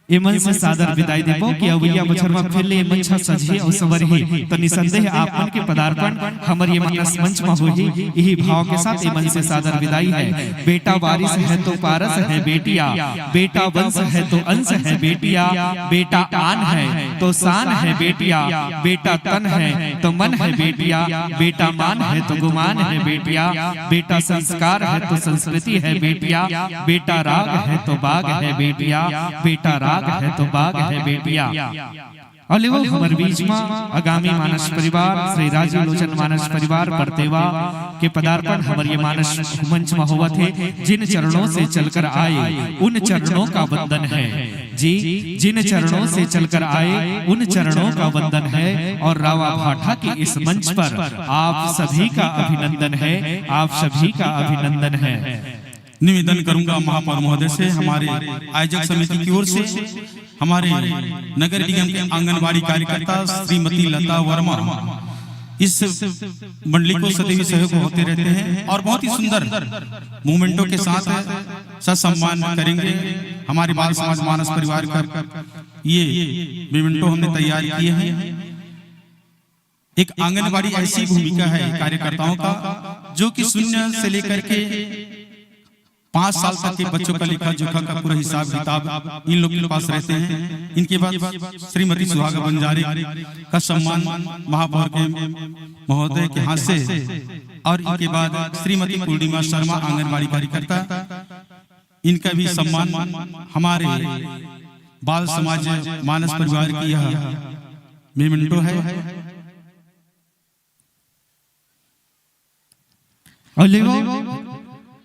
ये मंच से सादर विदाई देबो कि अवैया बछर में फिर ले ये मंच ह सजही और संवरही, तो निसंदेह आप मन के पदार्पण हमर ये मानस मंच में होही। यही भाव के साथ ये मंच से सादर विदाई है। बेटा वारिस है तो पारस है बेटिया, बेटा वंश है तो अंश है बेटिया, बेटा आन है तो शान है बेटिया, बेटा तन है तो मन है बेटिया, बेटा मान है तो गुमान है बेटिया, बेटा संस्कार है तो संस्कृति है बेटिया, बेटा राग है तो बाग है बेटिया, बेटा राग है तो बाग है बेटिया। और लेवो हमर बीच में आगामी मानस परिवार श्री राजीव लोचन मानस परिवार परतेवा के पदार्पण हमर ये मानस मंच में होवत है। जिन चरणों से चलकर आए उन चरणों का वंदन है जी, जिन चरणों से चलकर आए उन चरणों का वंदन है। और रावा भाठा के इस मंच पर आप सभी का अभिनंदन है, आप सभी का अभिनंदन है। निवेदन करूंगा महापौर महोदय से, हमारे आयोजक समिति की ओर से हमारे नगर निगम के आंगनबाड़ी कार्यकर्ता श्रीमती लता वर्मा इस मंडली को सदैव सहयोग होते रहते हैं और बहुत ही सुंदर मोमेंटों के साथ ससम्मान करेंगे। हमारे बाल समाज मानस परिवार का ये मेमेंटो हमने तैयार किए हैं। एक आंगनबाड़ी ऐसी भूमिका है कार्यकर्ताओं का, जो कि शून्य से लेकर के पाँच साल तक के बच्चों का लेखा जोखा का पूरा हिसाब किताब इन लोग के पास रहते हैं। इनके बाद श्रीमती सुहागा बंजारे का सम्मान महापौर के महोदय के हाथ से, और इनके बाद श्रीमती पूर्णिमा शर्मा आंगनबाड़ी कार्यकर्ता, इनका भी सम्मान हमारे बाल समाज मानस परिवार की यह मेमेंटो है। और लेवो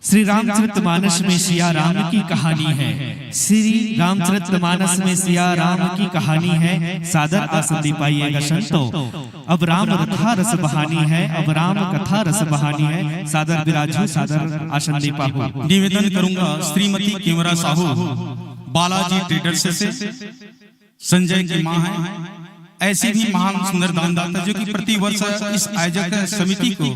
श्री रामचरित मानस में सिया राम की कहानी है। श्री रामचरित मानस में सिया राम की कहानी है। सादर आसन दे पाइएगा संतो। अब राम रथा रस बहानी है, अब राम कथा रस बहानी है। सादर विराजू, सादर आसन दे पाहू। निवेदन करूंगा श्रीमती केवरा साहू, बालाजी ट्रेडर्स से, संजय की मां है। ऐसी भी महान सुंदर दानदाता जो कि प्रतिवर्ष इस आयोजक समिति को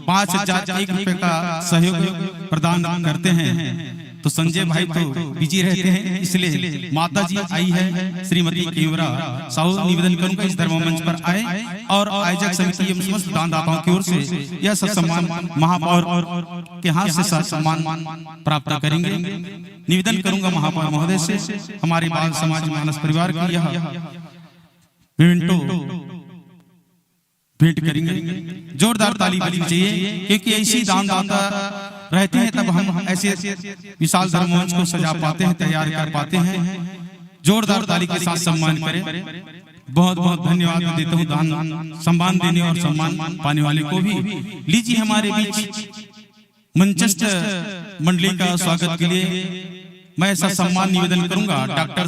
पाँच हजार एक रुपए का सहयोग प्रदान करते हैं। तो संजय भाई तो बिजी रहते हैं, इसलिए माता जी आई है श्रीमती केवरा साहू। निवेदन करूंगा इस धर्म मंच पर आए और आयोजक समिति एवं समस्त दानदाताओं की ओर से यह ससम्मान महापौर के हाथ से ससम्मान प्राप्त करेंगे। निवेदन करूंगा महापौर महोदय से, हमारे बाल समाज मानस परिवार की यह मेमेंटो भेंट करेंगे। जोरदार ताली बजनी चाहिए, क्योंकि ऐसी दानदाता रहते हैं तब हम ऐसे विशाल धर्ममंच को सजा पाते हैं, तैयार कर पाते हैं। जोरदार ताली के साथ सम्मान करें। बहुत बहुत धन्यवाद देता हूँ दान सम्मान देने और सम्मान पाने वाले को भी। लीजिए हमारे बीच मंचस्थ मंडली का स्वागत के लिए मैं ऐसा सम्मान निवेदन करूंगा डॉक्टर